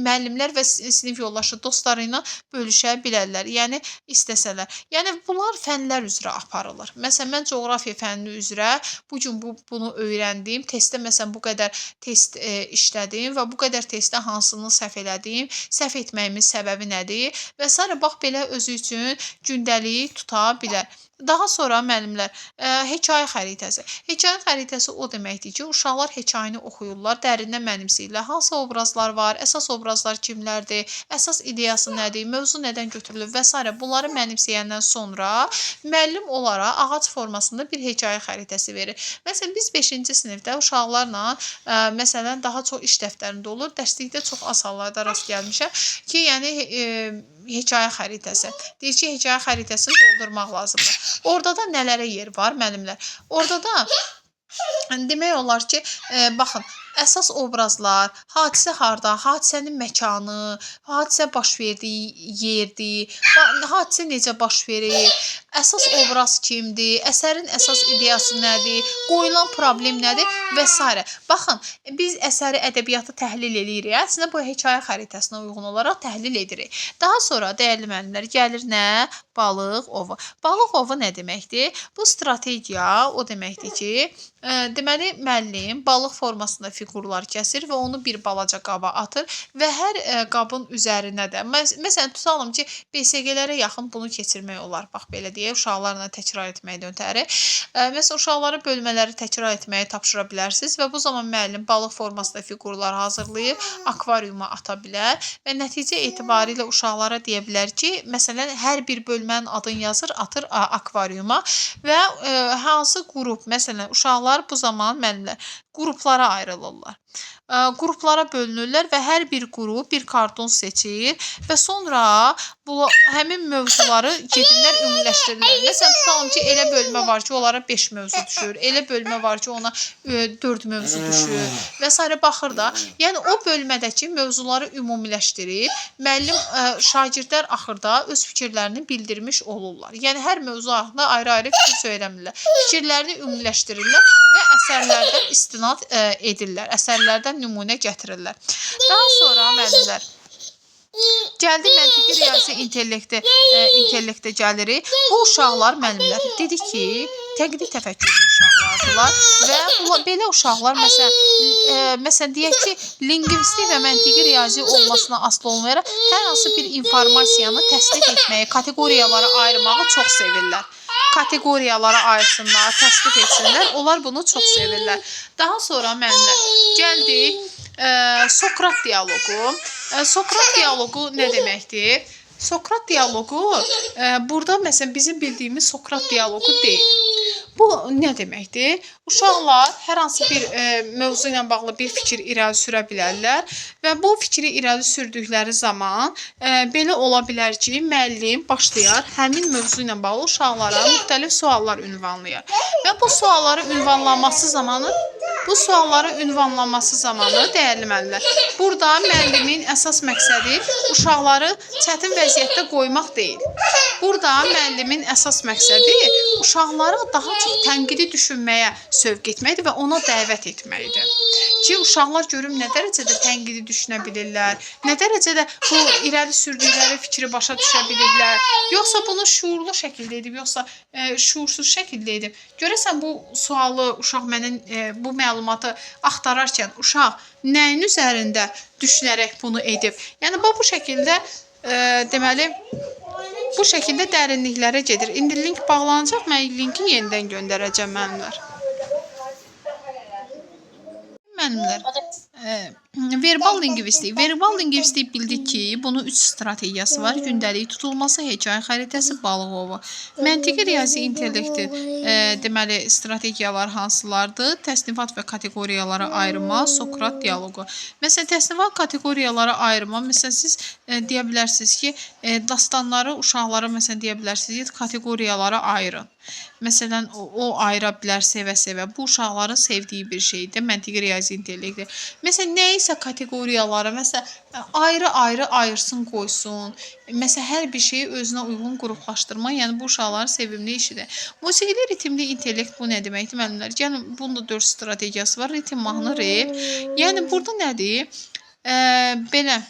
müəllimlər və sinif yoldaşı dostları ilə bölüşə bilərlər. Yəni, istəsələr. Yəni, bunlar fənlər üzrə aparılır. Məsələn, mən coğrafiya fənni üzrə bugün bunu öyrəndim. Testdə, məsələn, bu qədər test işlədim və bu qədər testdə hansını səhv elədim, səhv etməyimin səbəbi nədir və s. Bax, belə özü üçün gündəlik tuta bilər. Daha sonra müəllimlər, hekayə xəritəsi. Hekayə xəritəsi o deməkdir ki, uşaqlar hekayəni oxuyurlar, dərindən mənimsəyirlər. Hansı obrazlar var, əsas obrazlar kimlərdir, əsas ideyası nədir, mövzu nədən götürülür və s. Bunları mənimsəyəndən sonra müəllim onlara ağac formasında bir hekayə xəritəsi verir. Məsələn, biz 5-ci sinifdə uşaqlarla, məsələn, daha çox iş dəftərində olur. Dərslikdə çox az hallarda rast gəlmişəm ki, yəni hekayə xəritəsi. Deyir ki, hekayə xəritəsini doldurmaq lazımdır. Orada da nələrə yer var, müəllimlər? Orada da demək olar ki, baxın, əsas obrazlar, hadisə harda, hadisənin məkanı, hadisə baş verdiyi yerdir, hadisə necə baş verir, əsas obraz kimdir, əsərin əsas ideyası nədir, qoyulan problem nədir və s. Baxın, biz əsəri, ədəbiyyatı təhlil eləyirik. Əslində, bu hekayə xəritəsinə uyğun olaraq təhlil edirik. Daha sonra, dəyərli müəllimlər, gəlir nə? Balıq ovu. Balıq ovu nə deməkdir? Bu strategiya o deməkdir ki, deməli, müəllim balıq formasında fiqurlar kəsir və onu bir balaca qaba atır və hər qabın üzərinə də, məsələn, tutalım ki, BSG-lərə yaxın bunu keçirmək olar. Bax, belə deyək, uşaqlarla təkrar etməkdən ötəri. Məsələn, uşaqlara bölmələri təkrar etməyi tapşıra bilərsiniz və bu zaman müəllim balıq formasında fiqurlar hazırlayıb akvariuma ata bilər və nəticə etibarilə uşaqlara deyə bilər ki, məsələn, hər bir bölmənin adını yazır, atır akvariuma və hansı qrup, məsələn, uşaqlar bu zaman müəllimlər qruplara ayrılırlar. Qruplara bölünürlər və hər bir qrup bir karton seçir və sonra bu həmin mövzuları gedirlər, ümumiləşdirirlər. Məsələn, tutalım ki, elə bölmə var ki, onlara 5 mövzu düşür, elə bölmə var ki, ona 4 mövzu düşür və sairə baxır da. Yəni o bölmədəki mövzuları ümumiləşdirib müəllim şagirdlər axırda öz fikirlərini bildirmiş olurlar. Yəni hər mövzu haqqında ayrı-ayrı fikir söyləmirlər. Fikirlərini ümumiləşdirirlər və əsərlərdən istinad edirlər. Əsərlərdən nümunə gətirirlər. Daha sonra müəllimlər gəldi məntiqi riyazi intellektə gəlirik. Bu uşaqlar müəllimlər dedik ki, tənqidi təfəkkürlü uşaqlardılar və belə uşaqlar məsələn deyək ki, lingvistik və məntiqi riyazi olmasına asılı olmayaraq hər hansı bir informasiyanı təsnif etməyi, kateqoriyalara ayırmağı çox sevirlər. Kateqoriyalara ayırsınlar, təsnif etsinlər. Onlar bunu çox sevirlər. Daha sonra müəllimlər gəldik Sokrat dialoqu. Sokrat dialoqu nə deməkdir? Sokrat dialoqu burada məsələn bizim bildiyimiz Sokrat dialoqu deyil. Bu nə deməkdir? Uşaqlar hər hansı bir mövzu ilə bağlı bir fikir irəli sürə bilərlər və bu fikri irəli sürdükləri zaman belə ola bilər ki, müəllim başlayar həmin mövzu ilə bağlı uşaqlara müxtəlif suallar ünvanlayar və bu sualları ünvanlaması zamanı dəyərli müəllimlər, burada müəllimin əsas məqsədi uşaqları çətin vəziyyətdə qoymaq deyil. Burada müəllimin əsas məqsədi uşaqları daha çox tənqidi düşünməyə sövq etməkdir və ona dəvət etməkdir. Ki uşaqlar görüm nə dərəcədə tənqidi düşünə bilirlər, nə dərəcədə bu irəli sürdükləri fikri başa düşə bilirlər, yoxsa bunu şuurlu şəkildə edib, yoxsa şuursuz şəkildə edib. Görəsən bu sualı uşaq mənə bu məlumatı axtararkən uşaq nəyin üzərində düşünərək bunu edib? Yəni bu şəkildə deməli bu şəkildə dərinliklərə gedir. İndi link bağlanacaq, mən linki yenidən göndərəcəm müəllimlər. Müəllimlər, verbal lingvistik. Verbal lingvistik bildik ki, bunun 3 strategiyası var. Gündəlik tutulması, hekayə xəritəsi, balıq ovu. Məntiqi riyazi intellektin deməli strategiyalar hansılardır? Təsnifat və kateqoriyalara ayırma, Sokrat dialoqu. Məsələn, təsnifat kateqoriyalara ayırma, məsələn siz deyə bilərsiniz ki, dastanları uşaqlara məsələn deyə bilərsiniz ki, kateqoriyalara ayırın. Məsələn, o ayıra bilər sevə-sevə. Bu uşaqların sevdiyi bir şeydir, məntiqi riyazi intellekti. Məsələn, nəyisə kateqoriyalara, məsələn, ayrı-ayrı ayırsın, qoysun. Məsələn, hər bir şeyi özünə uyğun qruplaşdırma, yəni bu uşaqların sevimli işidir. Musiqili ritmli intellekt bu nə deməkdir, müəllimlər? Yəni bunun da 4 strategiyası var. Ritm, mahnı, rep. Yəni burada nədir? Belə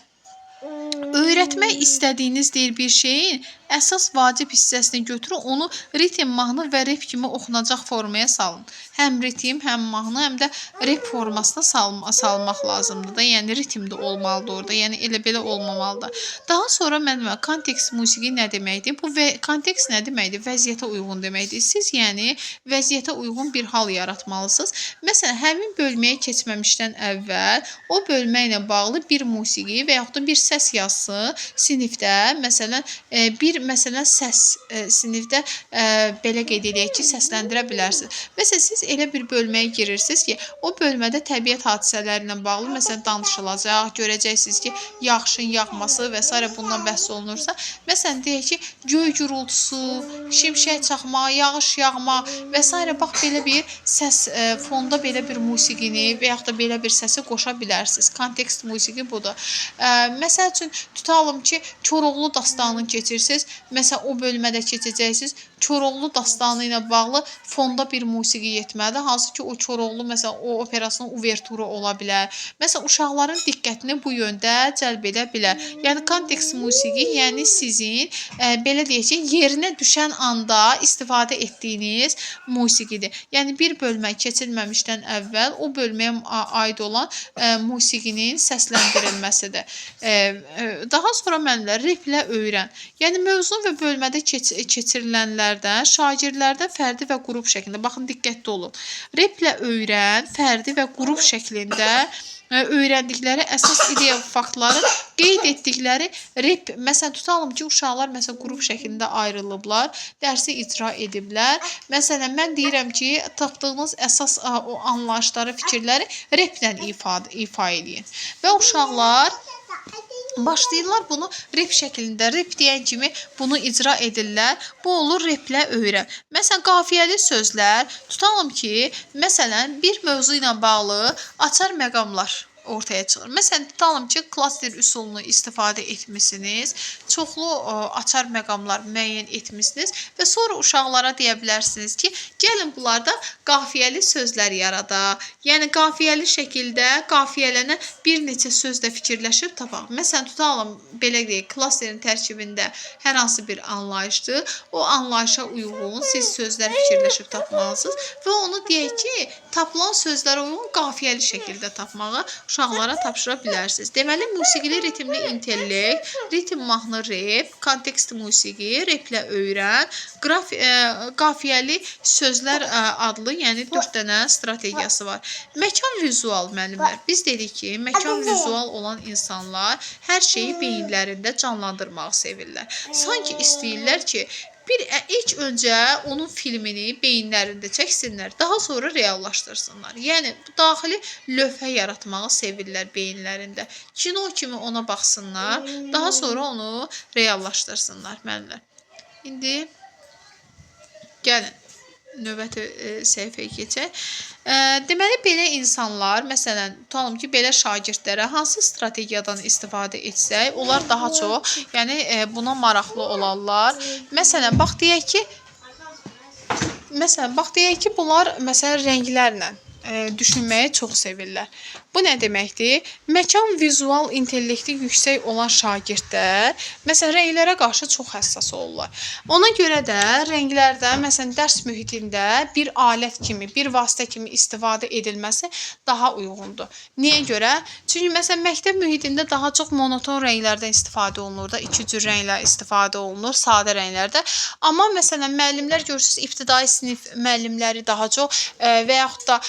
öyrətmək istədiyiniz deyir bir şeyin əsas vacib hissəsini götürün, onu ritm, mahnı və rep kimi oxunacaq formaya salın. Həm ritm, həm mahnı, həm də rep formasına salmaq lazımdır da. Yəni ritm də olmalıdır orada. Yəni elə belə olmamalıdır. Daha sonra mənim kontekst musiqi nə deməkdir? Bu və kontekst nə deməkdir? Vəziyyətə uyğun deməkdir. Siz yəni vəziyyətə uyğun bir hal yaratmalısınız. Məsələn, həmin bölməyə keçməmişdən əvvəl o bölmə ilə bağlı bir musiqi və yaxud da bir səs yazısı sinifdə, məsələn, bir məsələn səs sinifdə belə qeyd eləyək ki, səsləndirə bilərsiniz. Məsələn, siz elə bir bölməyə girirsiniz ki, o bölmədə təbiət hadisələri ilə bağlı məsələn danışılacaq, görəcəksiniz ki, yağışın yağması və sairə bundan bəhs olunursa, məsələn deyək ki, göy gurultusu, şimşək çaxma, yağış yağma və sairə bax belə bir səs fonda belə bir musiqini və yaxud da belə bir səsi qoşa bilərsiniz. Kontekst musiqi budur. Məsəl üçün tutalım ki, Koroğlu dastanını keçirsiniz. Məsələn, o bölmədə keçəcəksiniz. Koroğlu dastanı ilə bağlı fonda bir musiqi yetməlidir. Hansı ki, o Koroğlu məsələn o operasının uverturu ola bilər. Məsələn, uşaqların diqqətini bu yöndə cəlb edə bilər. Yəni kontekst musiqi, yəni sizin belə deyək ki, yerinə düşən anda istifadə etdiyiniz musiqidir. Yəni bir bölmə keçilməmişdən əvvəl o bölməyə aid olan musiqinin səsləndirilməsidir. Daha sonra müəllimlər replə öyrən. Yəni mövzunu və bölmədə keçirilənləri proseslərdə şagirdlərdə fərdi və qrup şəklində, baxın diqqətli olun. Replə öyrən, fərdi və qrup şəklində öyrəndikləri əsas ideya faktları qeyd etdikləri rep, məsələn tutalım ki, uşaqlar məsələn qrup şəklində ayrılıblar, dərsi icra ediblər. Məsələn mən deyirəm ki, tapdığınız əsas o anlayışları, fikirləri replə ifa eləyin. Və uşaqlar başlayırlar bunu rep şəklində, rep deyən kimi bunu icra edirlər. Bu olur replə öyrən. Məsələn, qafiyəli sözlər, tutalım ki, məsələn, bir mövzu ilə bağlı açar məqamlar ortaya çıxır. Məsələn, tutalım ki, klaster üsulunu istifadə etmisiniz, çoxlu açar məqamlar müəyyən etmisiniz və sonra uşaqlara deyə bilərsiniz ki, gəlin bunlarda qafiyəli sözlər yaradaq. Yəni, qafiyəli şəkildə qafiyələnən bir neçə sözdə fikirləşib tapaq. Məsələn, tutalım, belə deyək, klasterin tərkibində hər hansı bir anlayışdır. O anlayışa uyğun siz sözlər fikirləşib tapmalısınız və onu deyək ki, tapılan sözlərə uyğun qafiyəli şəkildə tapmağı uşaqlara tapşıra bilərsiniz. Deməli, musiqili ritmli intellekt, ritm mahnı rep, kontekst musiqi, replə öyrən, qafiyəli sözlər adlı, yəni 4 dənə strategiyası var. Məkan vizual müəllimlər. Biz dedik ki, məkan vizual olan insanlar hər şeyi beyinlərində canlandırmağı sevirlər. Sanki istəyirlər ki, ilk öncə onun filmini beyinlərində çəksinlər, daha sonra reallaşdırsınlar. Yəni, daxili lövhə yaratmağı sevirlər beyinlərində. Kino kimi ona baxsınlar, daha sonra onu reallaşdırsınlar müəllimlər. İndi gəlin növbəti səhifəyə keçək. Deməli, belə insanlar, məsələn, tutalım ki, belə şagirdlərə hansı strategiyadan istifadə etsək, onlar daha çox, yəni buna maraqlı olarlar. Məsələn, bax deyək ki, bunlar məsələn rənglərlə düşünməyi çox sevirlər. Bu nə deməkdir? Məkan vizual intellekti yüksək olan şagirdlər, məsələn, rənglərə qarşı çox həssas olurlar. Ona görə də rənglərdən, məsələn, dərs mühitində bir alət kimi, bir vasitə kimi istifadə edilməsi daha uyğundur. Niyə görə? Çünki, məsələn, məktəb mühitində daha çox monoton rənglərdən istifadə olunur da, iki cür rənglər istifadə olunur, sadə rənglərdə. Amma, məsələn, müəllimlər görürsünüz, ibtidai sinif müəllimləri daha çox və yaxud da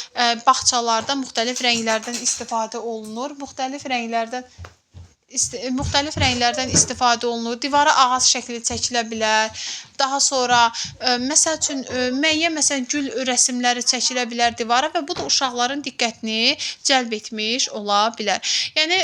bağçalarda müxtəlif rənglərdən istifadə olunur, müxtəlif rənglərdən istifadə olunur. Divara ağac şəkli çəkilə bilər. Daha sonra məsəl üçün müəyyən məsələn gül rəsimləri çəkilə bilər divara və bu da uşaqların diqqətini cəlb etmiş ola bilər. Yəni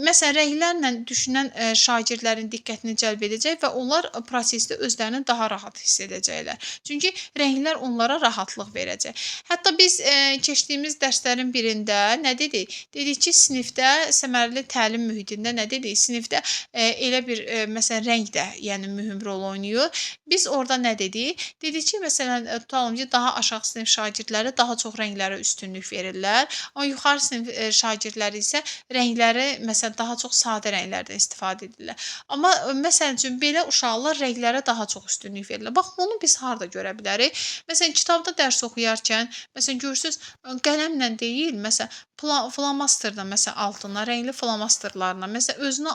məsələn rənglərlə düşünən şagirdlərin diqqətini cəlb edəcək və onlar prosesdə özlərini daha rahat hiss edəcəklər. Çünki rənglər onlara rahatlıq verəcək. Hətta biz keçdiyimiz dərslərin birində nə dedik? Dedik ki, sinifdə səmərəli təlim mühitində nə dedik? Sinifdə elə bir məsələn rəng də yəni mühüm rol oynayır. Biz orada nə dedik? Dedik ki, məsələn, tutalım ki, daha aşağı sinif şagirdləri daha çox rənglərə üstünlük verirlər. Amma yuxarı sinif şagirdləri isə rəngləri, məsələn, daha çox sadə rənglərdən istifadə edirlər. Amma məsələn üçün, belə uşaqlar rənglərə daha çox üstünlük verirlər. Bax, bunu biz harda görə bilərik? Məsələn, kitabda dərs oxuyarkən, məsələn, görürsünüz, qələmlə deyil, məsələn, flomasterlə, məsələn, altına, rəngli flomasterlarla, məsələn, özünə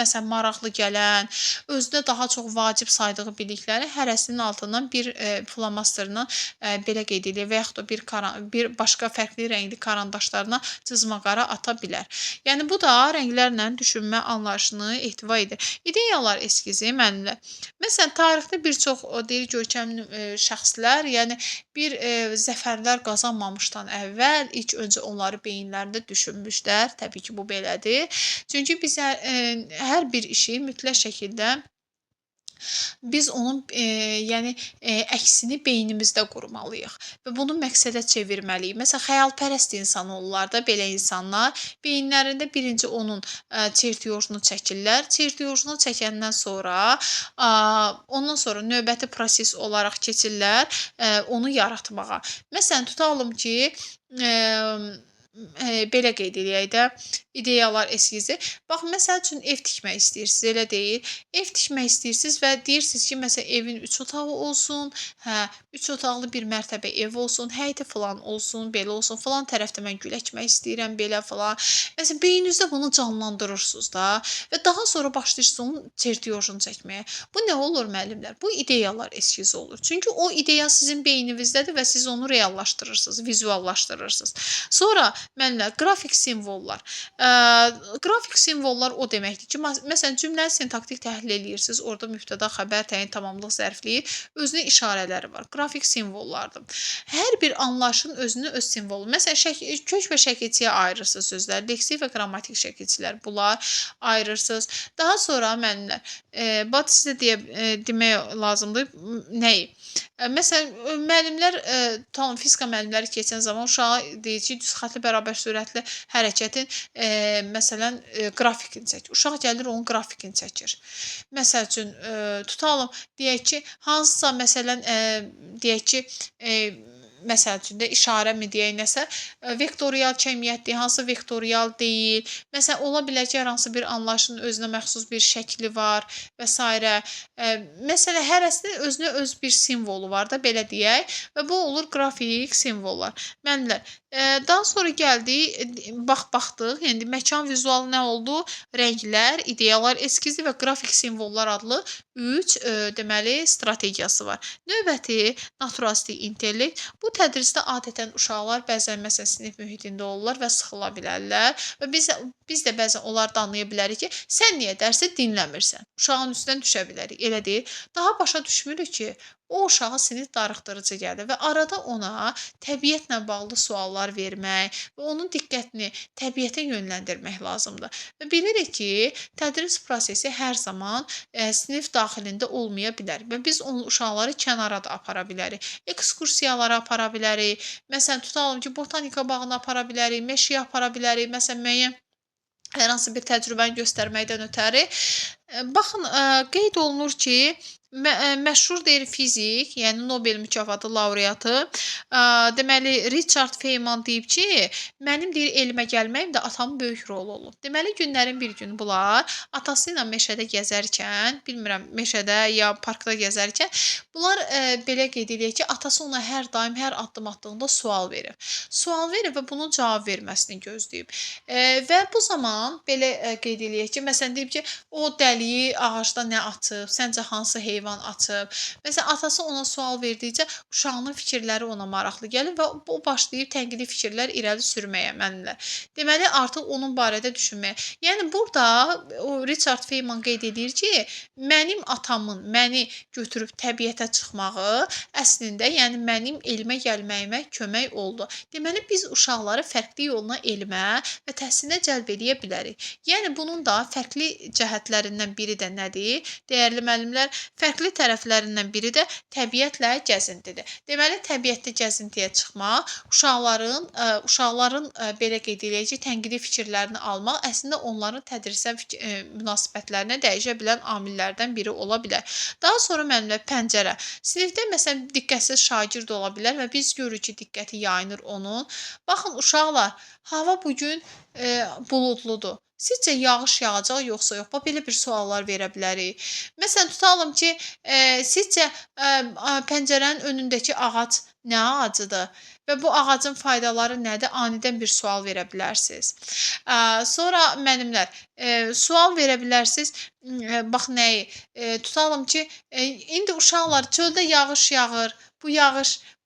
məsələn, maraqlı gələn, özünə daha çox vacib saydığı bilikləri hərəsinin altından bir flomasterla belə qeyd edir və yaxud da bir başqa fərqli rəngli karandaşlarına cızma qara ata bilər. Yəni, bu da rənglərlə düşünmə anlayışını ehtiva edir. İdeyalar eskizi müəllimlər. Məsələn, tarixdə bir çox deyir görkəmli şəxslər, yəni bir zəfərlər qazanmamışdan əvvəl ilk öncə onları beyinlərində düşünmüşlər. Təbii ki, bu belədir. Çünki biz hər bir işi mütləq şəkildə biz onun əksini beynimizdə qurmalıyıq və bunu məqsədə çevirməliyik. Məsələn, xəyalpərəst insan olurlar da, belə insanlar beyinlərində birinci onun çertiyojunu çəkirlər. Çertiyojunu çəkəndən sonra, ondan sonra növbəti proses olaraq keçirlər onu yaratmağa. Məsələn, tutalım ki, Belə qeyd eləyək də, ideyalar eskizi. Bax, məsəl üçün ev tikmək istəyirsiniz, elə deyil. Ev tikmək istəyirsiniz və deyirsiniz ki, məsələn, evin 3 otağı olsun, hə, 3 otaqlı bir mərtəbə ev olsun, həyəti filan olsun, belə olsun, filan tərəfdə mən gül əkmək istəyirəm, belə filan. Məsələn, beyninizdə bunu canlandırırsınız da və daha sonra başlayırsınız onun çertiyojunu çəkməyə. Bu nə olur müəllimlər? Bu ideyalar eskizi olur. Çünki o ideya sizin beyninizdədir və siz onu reallaşdırırsınız, vizuallaşdırırsınız. Sonra müəllimlər, qrafik simvollar. Qrafik simvollar o deməkdir ki, məsələn, cümləni sintaktik təhlil eləyirsiniz, orada mübtəda, xəbər, təyin, tamamlıq zərfliyi, özünün işarələri var. Qrafik simvollardır. Hər bir anlayışın özünü öz simvolu. Məsələn, kök və şəkilçiyə ayırırsınız sözləri, leksik və qrammatik şəkilçilər, bunlar ayırırsınız. Daha sonra müəllimlər, bax sizə demək lazımdır nəyi? Məsələn, müəllimlər, tam fizika müəllimləri keçən zaman uşağa deyir ki, düz xəttli bərabər sürətli hərəkətin, məsələn, qrafikini çəkir. Uşaq gəlir, onun qrafikini çəkir. Məsəl üçün, tutalım, deyək ki, hansısa, məsələn, deyək ki, məsəl üçün də işarəmi deyək nəsə, vektorial kəmiyyətdir, hansı vektorial deyil. Məsələn, ola bilər ki, hər hansı bir anlayışın özünə məxsus bir şəkli var və s. Məsələn, hərəsinin özünə öz bir simvolu var da, belə deyək və bu olur qrafik simvollar. Müəllimlər, daha sonra gəldik, baxdıq, yəni məkan vizualı nə oldu? Rənglər, ideyalar eskizi və qrafik simvollar adlı 3 deməli strategiyası var. Növbəti naturalistik intellekt. Bu tədrisdə adətən uşaqlar bəzən məsələn sinif mühitində olurlar və sıxıla bilərlər və biz də bəzən onları danlaya bilərik ki, sən niyə dərsi dinləmirsən? Uşağın üstünə düşə bilərik. Elə deyil. Daha başa düşmürük ki, o uşağa sinif darıxdırıcı gəlir və arada ona təbiətlə bağlı suallar vermək və onun diqqətini təbiətə yönləndirmək lazımdır. Və bilirik ki, tədris prosesi hər zaman sinif daxilində olmaya bilər və biz onu uşaqları kənara da apara bilərik. Ekskursiyalara apara bilərik. Məsələn, tutalım ki, botanika bağına apara bilərik, meşəyə apara bilərik. Məsələn, müəyyən hər hansı bir təcrübəni göstərməkdən ötəri. Baxın, qeyd olunur ki, məşhur deyir fizik, yəni Nobel mükafatı laureatı, deməli Richard Feynman deyib ki, mənim deyir elmə gəlməyimdə atamın böyük rolu olub. Deməli günlərin bir günü bunlar atası ilə meşədə gəzərkən, bilmirəm meşədə ya parkda gəzərkən, bunlar belə qeyd eləyir ki, atası ona hər daim hər addım atdığında sual verib. Sual verib və bunun cavab verməsini gözləyib. Və bu zaman belə qeyd eləyir ki, məsələn deyib ki, o dəliyi ağacda nə açıb, səncə hansı heyvan açıb. Məsələn, atası ona sual verdikcə uşağının fikirləri ona maraqlı gəlir və o başlayıb tənqidi fikirlər irəli sürməyə mənlər. Deməli, artıq onun barədə düşünməyə. Yəni, burada o Richard Feynman qeyd edir ki, mənim atamın məni götürüb təbiətə çıxmağı əslində, yəni mənim elmə gəlməyimə kömək oldu. Deməli, biz uşaqları fərqli yolla elmə və təhsilinə cəlb eləyə bilərik. Yəni, bunun da fərqli cəhətlərindən biri də nədir? Dəyərli müəllimlər, fərqli tərəflərindən biri də təbiətlə gəzintidir. Deməli, təbiətdə gəzintiyə çıxmaq, uşaqların belə qeyd eləyək ki, tənqidi fikirlərini almaq əslində onların tədrisə münasibətlərinə dəyişə bilən amillərdən biri ola bilər. Daha sonra müəllimlər, pəncərə. Sinifdə məsələn diqqətsiz şagird ola bilər və biz görürük ki, diqqəti yayınır onun. Baxın uşaqlar, hava bugün buludludur. Sizcə yağış yağacaq yoxsa yox? Bax, belə bir suallar verə bilərik. Məsələn, tutalım ki, sizcə pəncərənin önündəki ağac nə ağacıdır? Və bu ağacın faydaları nədir? Anidən bir sual verə bilərsiniz. Sonra müəllimlər, sual verə bilərsiniz. Bax nəyi? Tutalım ki, indi uşaqlar çöldə yağış yağır.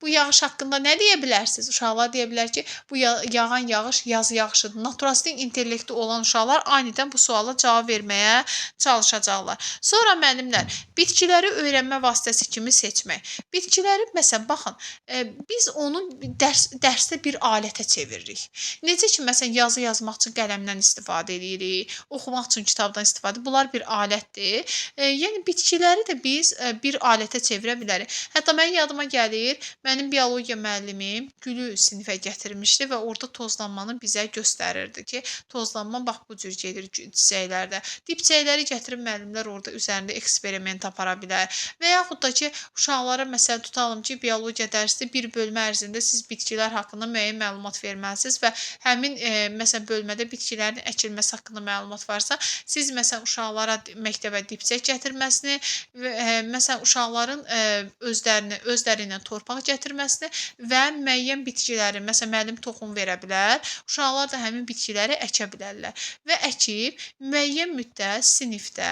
Bu yağış haqqında nə deyə bilərsiniz? Uşaqlar deyə bilər ki, bu yağan yağış yaz yağışıdır. Naturalistik intellekti olan uşaqlar anidən bu suala cavab verməyə çalışacaqlar. Sonra müəllimlər, bitkiləri öyrənmə vasitəsi kimi seçmək. Bitkiləri, məsələn, baxın, biz onu dərsdə bir alətə çeviririk. Necə ki, məsələn, yazı yazmaq üçün qələmdən istifadə edirik, oxumaq üçün kitabdan istifadə. Bunlar bir alətdir. Yəni, bitkiləri də biz bir alətə çevirə bilərik. Hətta mənim yadıma gəlir, Mənim biologiya müəllimim gülü sinifə gətirmişdi və orada tozlanmanı bizə göstərirdi ki, tozlanma bax bu cür gedir çiçəklərdə. Dibçəkləri gətirib müəllimlər orada üzərində eksperiment apara bilər. Və yaxud da ki, uşaqlara məsələn tutalım ki, biologiya dərsi bir bölmə ərzində siz bitkilər haqqında müəyyən məlumat verməlisiniz və həmin məsələn bölmədə bitkilərin əkilməsi haqqında məlumat varsa, siz məsələn uşaqlara məktəbə dibçək gətirməsini və məsələn uşaqların özləri ilə torpaq gətirməsini və müəyyən bitkiləri, məsələn müəllim toxum verə bilər, uşaqlar da həmin bitkiləri əkə bilərlər və əkib müəyyən müddət sinifdə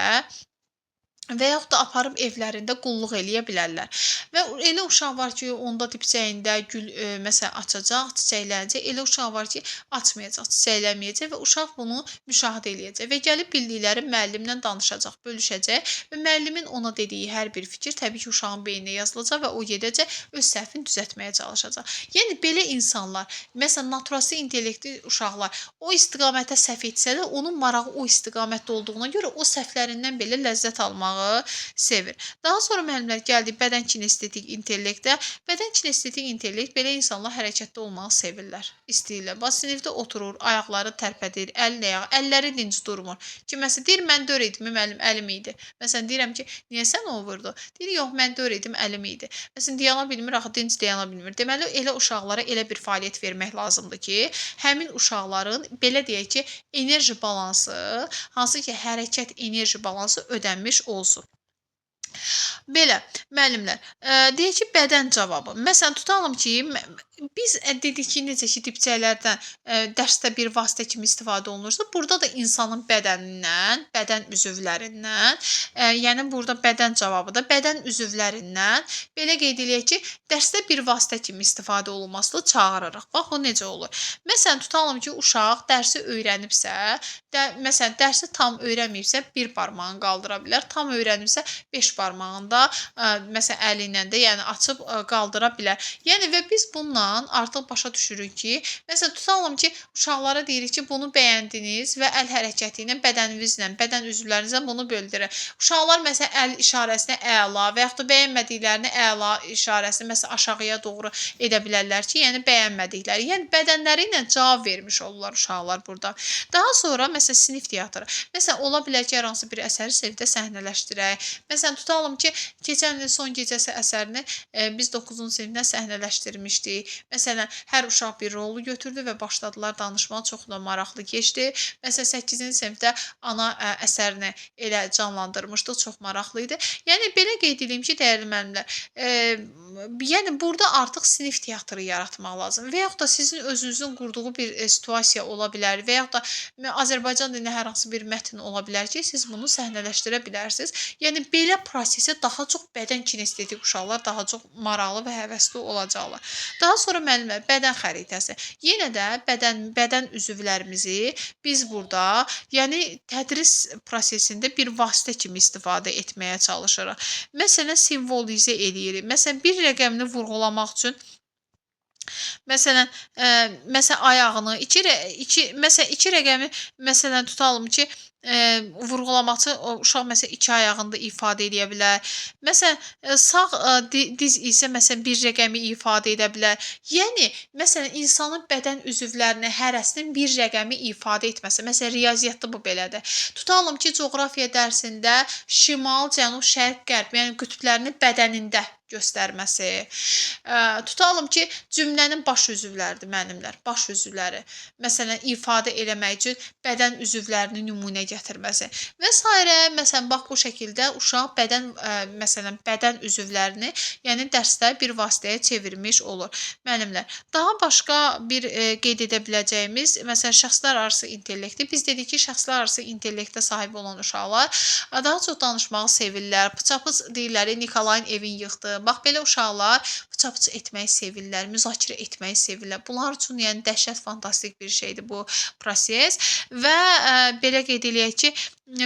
və yaxud da aparıb evlərində qulluq eləyə bilərlər. Və elə uşaq var ki, onda dibçəyində gül məsələn açacaq, çiçəklənəcək. Elə uşaq var ki, açmayacaq, çiçəklənməyəcək və uşaq bunu müşahidə eləyəcək və gəlib bildikləri müəllimlə danışacaq, bölüşəcək və müəllimin ona dediyi hər bir fikir təbii ki, uşağın beyninə yazılacaq və o gedəcək öz səhvini düzəltməyə çalışacaq. Yəni belə insanlar, məsələn naturalist intellektli uşaqlar o istiqamətə səhv etsə də onun marağı o istiqamətdə olduğuna görə o səhvlərindən belə ləzzət almağı sevir. Daha sonra müəllimlər gəldik bədən kinestetik intellektə. Bədən kinestetik intellekt belə insanlar hərəkətdə olmağı sevirlər, istəyirlər. Bax sinifdə oturur, ayaqları tərpədir, əlləri dinc durmur. Ki məsələn deyir mən dör idim, müəllim əlim idi. Məsələn deyirəm ki, niyə sən o vurdu? Deyir yox, mən dör idim, əlim idi. Məsələn dayana bilmir, axı dinc dayana bilmir. Deməli elə uşaqlara elə bir fəaliyyət vermək lazımdır ki, həmin uşaqların belə deyək ki, enerji balansı, hansı ki hərəkət enerji balansı ödənmiş olsun. Belə, müəllimlər, deyək ki, bədən cavabı. Məsələn, tutalım ki, biz dedik ki, necə ki, dibçəklərdən dərsdə bir vasitə kimi istifadə olunursa, burada da insanın bədənindən, bədən üzvlərindən, yəni burada bədən cavabı da bədən üzvlərindən belə qeyd eləyək ki, dərsdə bir vasitə kimi istifadə olunmasını çağırırıq. Bax, o necə olur? Məsələn, tutalım ki, uşaq dərsi öyrənibsə, məsələn, dərsi tam öyrənməyibsə, bir parmağını qaldıra bilər, tam öyrənibsə, 5 parmağında, məsələn, əli ilə də, yəni açıb qaldıra bilər. Yəni və biz bununla artıq başa düşürük ki, məsələn, tutalım ki, uşaqlara deyirik ki, bunu bəyəndiniz və əl hərəkəti ilə, bədəninizlə, bədən üzvlərinizlə bunu bildirir. Uşaqlar məsələn, əl işarəsini əla və yaxud da bəyənmədiklərini əla işarəsini məsələn, aşağıya doğru edə bilərlər ki, yəni bəyənmədikləri, yəni bədənləri ilə cavab vermiş olurlar uşaqlar burada. Daha sonra məsələn, sinif teatrı. Məsələn, ola bilər ki, hər hansı bir əsəri sinifdə səhnələşdirək. Məsələn, tutalım ki, keçən ilin son gecəsi əsərini biz 9-cu sinifdə səhnələşdirmişdik. Məsələn, hər uşaq bir rolu götürdü və başladılar danışmağa, çox da maraqlı keçdi. Məsələn, 8-ci sinifdə ana əsərini elə canlandırmışdıq, çox maraqlı idi. Yəni, belə qeyd edeyim ki, dəyərli müəllimlər, yəni burada artıq sinif teatrı yaratmaq lazım. Və yaxud da sizin özünüzün qurduğu bir situasiya ola bilər və yaxud da Azərbaycan dilində hər hansı bir mətn ola bilər ki, siz bunu səhnələşdirə bilərsiniz. Yəni, belə prosesə daha çox bədən kinestetik uşaqlar daha çox maraqlı və həvəsli olacaqlar. Daha sonra müəllimlər, bədən xəritəsi. Yenə də bədən üzvlərimizi biz burada, yəni tədris prosesində bir vasitə kimi istifadə etməyə çalışırıq. Məsələn, simvolizə eləyirik. Məsələn, bir rəqəmini vurğulamaq üçün məsələn, məsələn ayağını, məsələn, iki rəqəmi məsələn tutalım ki, vurğulamaq üçün uşaq məsələn iki ayağını da ifadə edə bilər. Məsələn, sağ diz isə məsələn bir rəqəmi ifadə edə bilər. Yəni, məsələn, insanın bədən üzvlərinin hərəsinin bir rəqəmi ifadə etməsi. Məsələn, riyaziyyatda bu belədir. Tutalım ki, coğrafiya dərsində şimal, cənub, şərq, qərb, yəni qütblərini bədənində göstərməsi. Tutalım ki, cümlənin baş üzvləridir müəllimlər, baş üzvləri. Məsələn, ifadə eləmək üçün bədən üzvlərini nümunə gətirməsi və sairə. Məsələn, bax bu şəkildə uşaq məsələn, bədən üzvlərini, yəni dərsdə bir vasitəyə çevirmiş olur. Müəllimlər, daha başqa bir qeyd edə biləcəyimiz, məsələn, şəxslər arası intellekti. Biz dedik ki, şəxslər arası intellektə sahib olan uşaqlar daha çox danışmağı sevirlər. Pıçapıç deyirlər, Nikolayın evini yıxdı. Bax, belə uşaqlar pıça-pıç etməyi sevirlər, müzakirə etməyi sevirlər. Bunlar üçün yəni dəhşət fantastik bir şeydir bu proses. Və belə qeyd eləyək ki,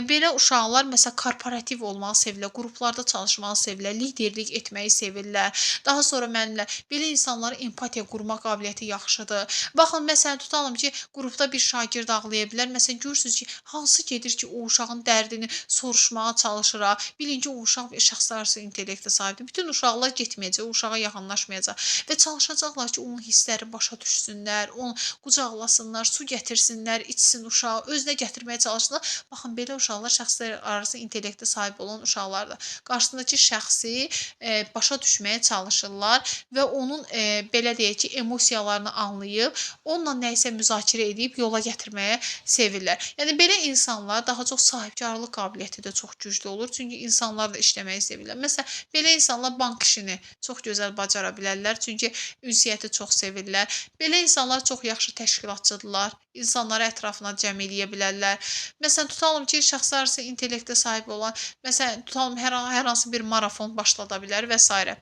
belə uşaqlar məsələn korporativ olmağı sevirlər, qruplarda çalışmağı sevirlər, liderlik etməyi sevirlər. Daha sonra müəllimlər, belə insanlara empatiya qurma qabiliyyəti yaxşıdır. Baxın, məsələn, tutalım ki, qrupda bir şagird ağlaya bilər. Məsələn, görürsünüz ki, hansı gedir ki, o uşağın dərdini soruşmağa çalışır. Bilin ki, o uşaq şəxslər arası intellektə sahibdir. Bütün uşaqlar getməyəcək, o uşağa yaxınlaşmayacaq. yaxınlaşmayacaq və çalışacaqlar ki, onun hissləri başa düşsünlər, onu qucaqlasınlar, su gətirsinlər, içsin uşağı, özünə gətirməyə çalışsınlar. Baxın, belə uşaqlar şəxslər arası intellektə sahib olan uşaqlardır. Qarşısındakı şəxsi başa düşməyə çalışırlar və onun belə deyək ki, emosiyalarını anlayıb, onunla nəyisə müzakirə edib yola gətirməyə sevirlər. Yəni belə insanlar daha çox sahibkarlıq qabiliyyəti də çox güclü olur. Çünki insanlar da işləməyi sevirlər. Məsələn, belə insanlar bank işini çox gözəl bacara bilərlər. Çünki ünsiyyəti çox sevirlər. Belə insanlar çox yaxşı təşkilatçıdırlar. İnsanları ətrafına cəm eləyə bilərlər. Məsələn, tutalım ki, şəxslər arası intellektə sahib olan, məsələn, tutalım hər hansı bir marafon başlada bilər və s.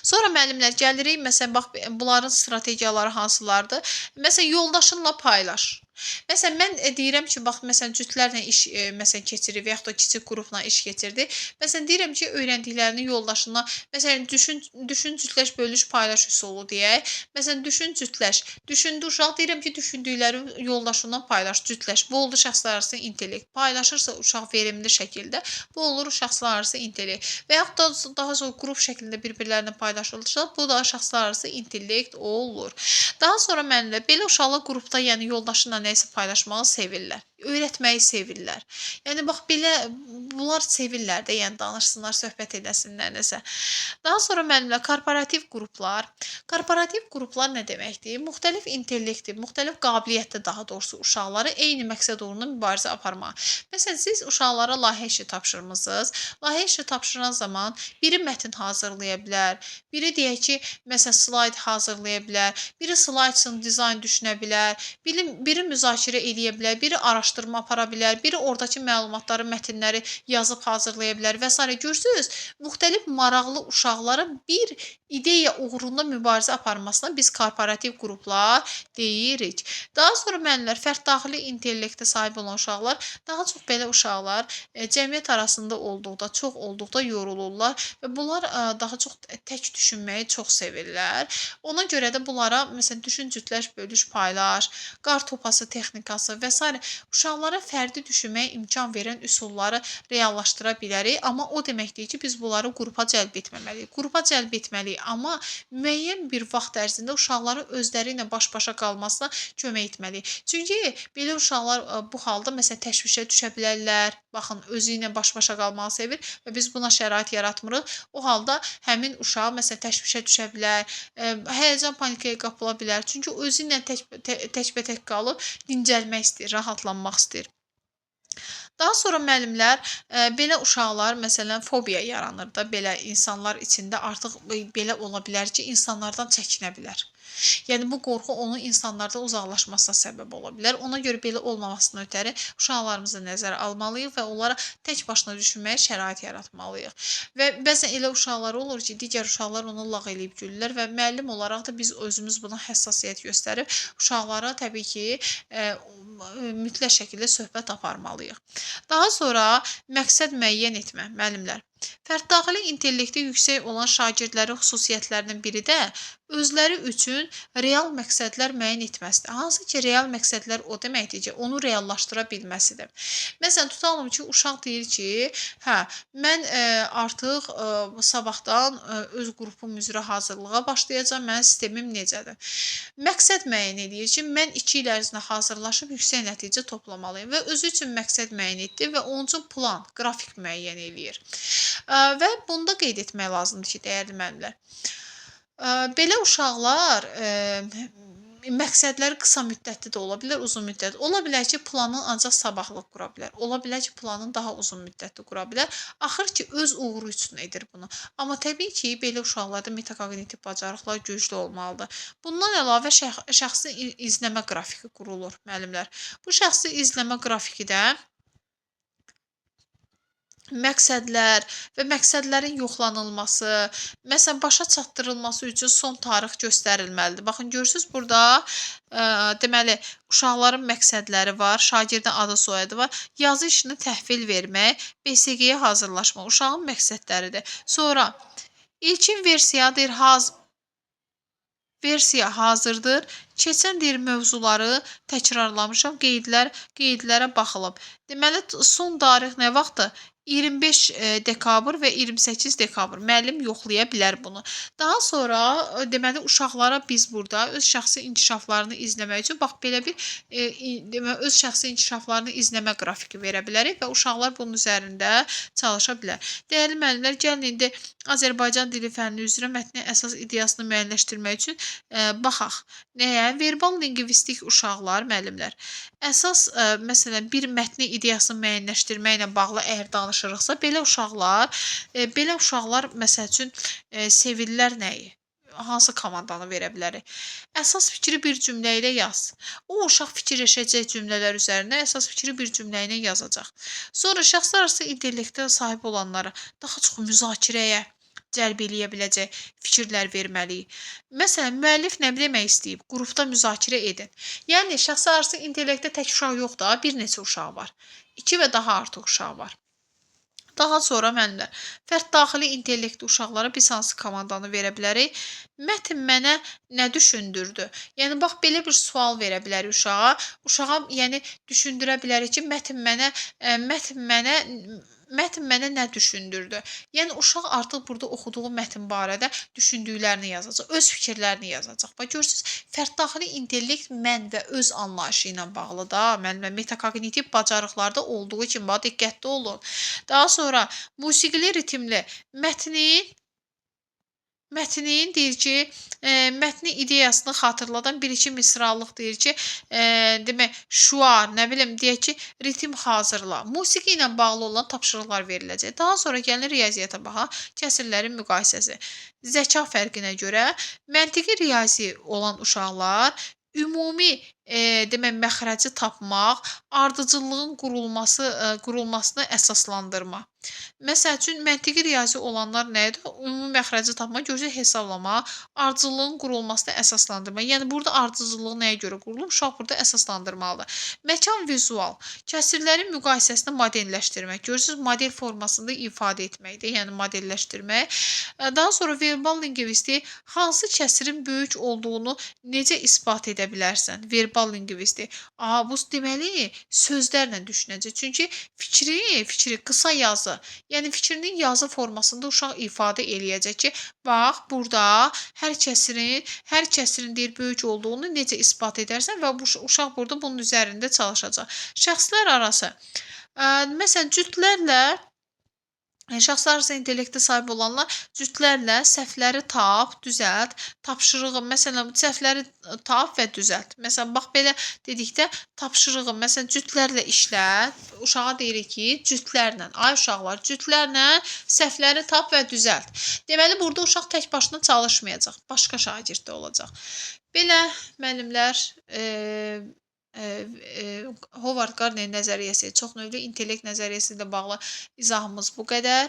Sonra müəllimlər gəlirik, məsələn, bax, bunların strategiyaları hansılardır? Məsələn, yoldaşınla paylaş. Məsələn, mən deyirəm ki, bax, məsələn, cütlərlə iş məsələn, keçirir və yaxud da kiçik qrupla iş keçirdi. Məsələn, deyirəm ki, öyrəndiklərini yoldaşına, məsələn, düşün, cütləş, bölüş, paylaş üsulu deyək. Məsələn, düşün, cütləş. Düşündü uşaq, deyirəm ki, düşündükləri yoldaşından paylaş, cütləş. Bu oldu şəxslər arası intellekt. Paylaşırsa uşaq verimli şəkildə, bu olur şəxslər arası intellekt. Və yaxud da daha sonra qrup şəklində bir-birlərinə paylaşılırsa, bu da şəxslər arası intellekt olur. Daha sonra mənimlə belə uşaqlar qrupda, yəni yoldaşınla nəyisə paylaşmağı sevirlər, öyrətməyi sevirlər. Yəni bax belə bunlar sevirlər də, yəni danışsınlar, söhbət eləsinlər nəsə. Daha sonra müəllimlər korporativ qruplar. Korporativ qruplar nə deməkdir? Müxtəlif intellekti, müxtəlif qabiliyyətdə daha doğrusu uşaqları eyni məqsəd uğrunda mübarizə aparmaq. Məsələn, siz uşaqlara layihə işi tapşırmısınız. Layihə işi tapşıran zaman biri mətn hazırlaya bilər, biri deyək ki, məsələn, slayd hazırlaya bilər, biri slayd üçün dizayn düşünə bilər, biri müzakirə eləyə bilər, biri araşdırma apara bilər, biri oradakı məlumatları, mətnləri yazıb hazırlaya bilər və s. Görürsünüz, müxtəlif maraqlı uşaqların bir ideya uğrunda mübarizə aparmasına biz korporativ qruplar deyirik. Daha sonra müəllimlər, fərd daxili intellektə sahib olan uşaqlar, daha çox belə uşaqlar cəmiyyət arasında olduqda, çox olduqda yorulurlar və bunlar daha çox tək düşünməyi çox sevirlər. Ona görə də bunlara məsələn, düşün, cütləş, bölüş, paylaş, qar topası texnikası və s. uşaqlara fərdi düşünməyə imkan verən üsulları reallaşdıra bilərik. Amma o demək deyil ki, biz bunları qrupa cəlb etməməliyik. Qrupa cəlb etməliyik, amma müəyyən bir vaxt ərzində uşaqların özləri ilə baş-başa qalmasına kömək etməliyik. Çünki belə uşaqlar bu halda məsələn təşvişə düşə bilərlər. Baxın, özü ilə baş-başa qalmağı sevir və biz buna şərait yaratmırıq. O halda həmin uşaq məsələn təşvişə düşə bilər, həyəcan panikaya qapıla bilər. Çünki özü ilə təkbətək qalıb dincəlmək istəyir, rahatlanmaq istəyir. Daha sonra müəllimlər, belə uşaqlar, məsələn, fobiya yaranır da, belə insanlar içində artıq belə ola bilər ki, insanlardan çəkinə bilər. Yəni bu qorxu onun insanlardan uzaqlaşmasına səbəb ola bilər. Ona görə belə olmamasına ötəri uşaqlarımızı nəzərə almalıyıq və onlara tək başına düşünməyə şərait yaratmalıyıq. Və bəzən elə uşaqlar olur ki, digər uşaqlar onu lağ eləyib gülürlər və müəllim olaraq da biz özümüz buna həssasiyyət göstərib uşaqlara təbii ki, mütləq şəkildə söhbət aparmalıyıq. Daha sonra məqsəd müəyyən etmə, müəllimlər. Fərd daxili intellekti yüksək olan şagirdlərin xüsusiyyətlərinin biri də özləri üçün real məqsədlər müəyyən etməsidir. Hansı ki, real məqsədlər o deməkdir ki, onu reallaşdıra bilməsidir. Məsələn, tutalım ki, uşaq deyir ki, hə, mən artıq sabahdan öz qrupum üzrə hazırlığa başlayacağam, mənim sistemim necədir? Məqsəd müəyyən edir ki, mən 2 il ərzində hazırlaşıb yüksək nəticə toplamalıyım və özü üçün məqsəd müəyyən etdi və onun üçün plan, qrafik müəyyən eləyir. Və bunu da qeyd etmək lazımdır ki, dəyərli müəllimlər, belə uşaqlar məqsədləri qısa müddətli də ola bilər, uzun müddətli. Ola bilər ki, planın ancaq sabahlıq qura bilər. Ola bilər ki, planın daha uzun müddətli qura bilər. Axır ki, öz uğuru üçün edir bunu. Amma təbii ki, belə uşaqlarda metakognitiv bacarıqlar güclü olmalıdır. Bundan əlavə şəxsi izləmə qrafiki qurulur, müəllimlər. Bu şəxsi izləmə qrafiki də məqsədlər və məqsədlərin yoxlanılması, məsələn, başa çatdırılması üçün son tarix göstərilməlidir. Baxın, görürsünüz, burada deməli, uşaqların məqsədləri var, şagirdin adı, soyadı var. Yazı işini təhvil vermək, BSG-yə hazırlaşmaq uşağın məqsədləridir. Sonra ilkin versiya deyir, versiya hazırdır. Keçən deyir mövzuları təkrarlamışam, qeydlərə baxılıb. Deməli, son tarix nə vaxtdır? 25 dekabr və 28 dekabr. Müəllim yoxlaya bilər bunu. Daha sonra deməli uşaqlara biz burada öz şəxsi inkişaflarını izləmək üçün bax belə bir deməli öz şəxsi inkişaflarını izləmə qrafiki verə bilərik və uşaqlar bunun üzərində çalışa bilər. Dəyərli müəllimlər, gəlin indi Azərbaycan dili fənni üzrə mətnin əsas ideyasını müəyyənləşdirmək üçün baxaq. Nəyə? Verbal lingvistik uşaqlar, müəllimlər. Əsas məsələn bir mətnin ideyasını müəyyənləşdirməklə bağlı əgər danışırıqsa, belə uşaqlar məsəl üçün sevirlər nəyi? Hansı komandanı verə bilərik? Əsas fikri bir cümlə ilə yaz. O uşaq fikirləşəcək cümlələr üzərində əsas fikri bir cümlə ilə yazacaq. Sonra şəxslər arası intellektə sahib olanlara daha çox müzakirəyə cəlb eləyə biləcək fikirlər verməliyik. Məsələn, müəllif nə demək istəyib? Qrupda müzakirə edin. Yəni, şəxslər arası intellektdə tək uşaq yox da, bir neçə uşaq var. 2 və daha artıq uşaq var. Daha sonra müəllimlər, fərd daxili intellektli uşaqlara biz hansı komandanı verə bilərik? Mətn mənə nə düşündürdü? Yəni, bax, belə bir sual verə bilərik uşağa. Uşağa, yəni, düşündürə bilərik ki, mətn mənə nə düşündürdü? Yəni, uşaq artıq burada oxuduğu mətn barədə düşündüklərini yazacaq, öz fikirlərini yazacaq. Bax, görürsünüz, fərd daxili intellekt mən və öz anlayışı ilə bağlı da, müəllimlər, metakognitiv bacarıqlarda olduğu kimi, bax, diqqətli olun. Daha sonra, musiqili ritmli mətnin deyir ki, mətnin ideyasını xatırladan bir-iki misralıq deyir ki, demək, şüar, nə bilim, deyək ki, ritm hazırla. Musiqi ilə bağlı olan tapşırıqlar veriləcək. Daha sonra gəlir riyaziyyata baxaq, kəsirlərin müqayisəsi. Zəka fərqinə görə məntiqi riyazi olan uşaqlar ümumi demək, məxrəci tapmaq, ardıcıllığın qurulmasını əsaslandırma. Məsəl üçün, məntiqi riyazi olanlar nədir? Ümumi məxrəci tapma, gözü hesablama, ardıcıllığın qurulmasını əsaslandırma. Yəni, burada ardıcıllıq nəyə görə qurulub? Uşaq burada əsaslandırmalıdır. Məkan vizual, kəsirlərin müqayisəsini modelləşdirmək. Görürsünüz, model formasında ifadə etməkdir, yəni modelləşdirmək. Daha sonra verbal lingvistik, hansı kəsirin böyük olduğunu necə isbat edə bilərsən? Verbal lingvistik. Bu deməli, sözlərlə düşünəcək. Çünki fikri qısa yazı. Yəni, fikrinin yazı formasında uşaq ifadə eləyəcək ki, bax, burada hər kəsirin deyir, böyük olduğunu necə isbat edərsən və bu uşaq burada bunun üzərində çalışacaq. Şəxslər arası. Məsələn, cütlərlə, şəxslər arası intellektə sahib olanlar cütlərlə səhvləri tap, düzəlt, tapşırığı, məsələn, səhvləri tap və düzəlt. Məsələn, bax, belə dedikdə tapşırığı, məsələn, cütlərlə işlət, uşağa deyirik ki, cütlərlə, ay uşaqlar, cütlərlə səhvləri tap və düzəlt. Deməli, burada uşaq tək başına çalışmayacaq, başqa şagird də olacaq. Belə, müəllimlər, Howard Gardner nəzəriyyəsi, çox növlü intellekt nəzəriyyəsi ilə bağlı izahımız bu qədər.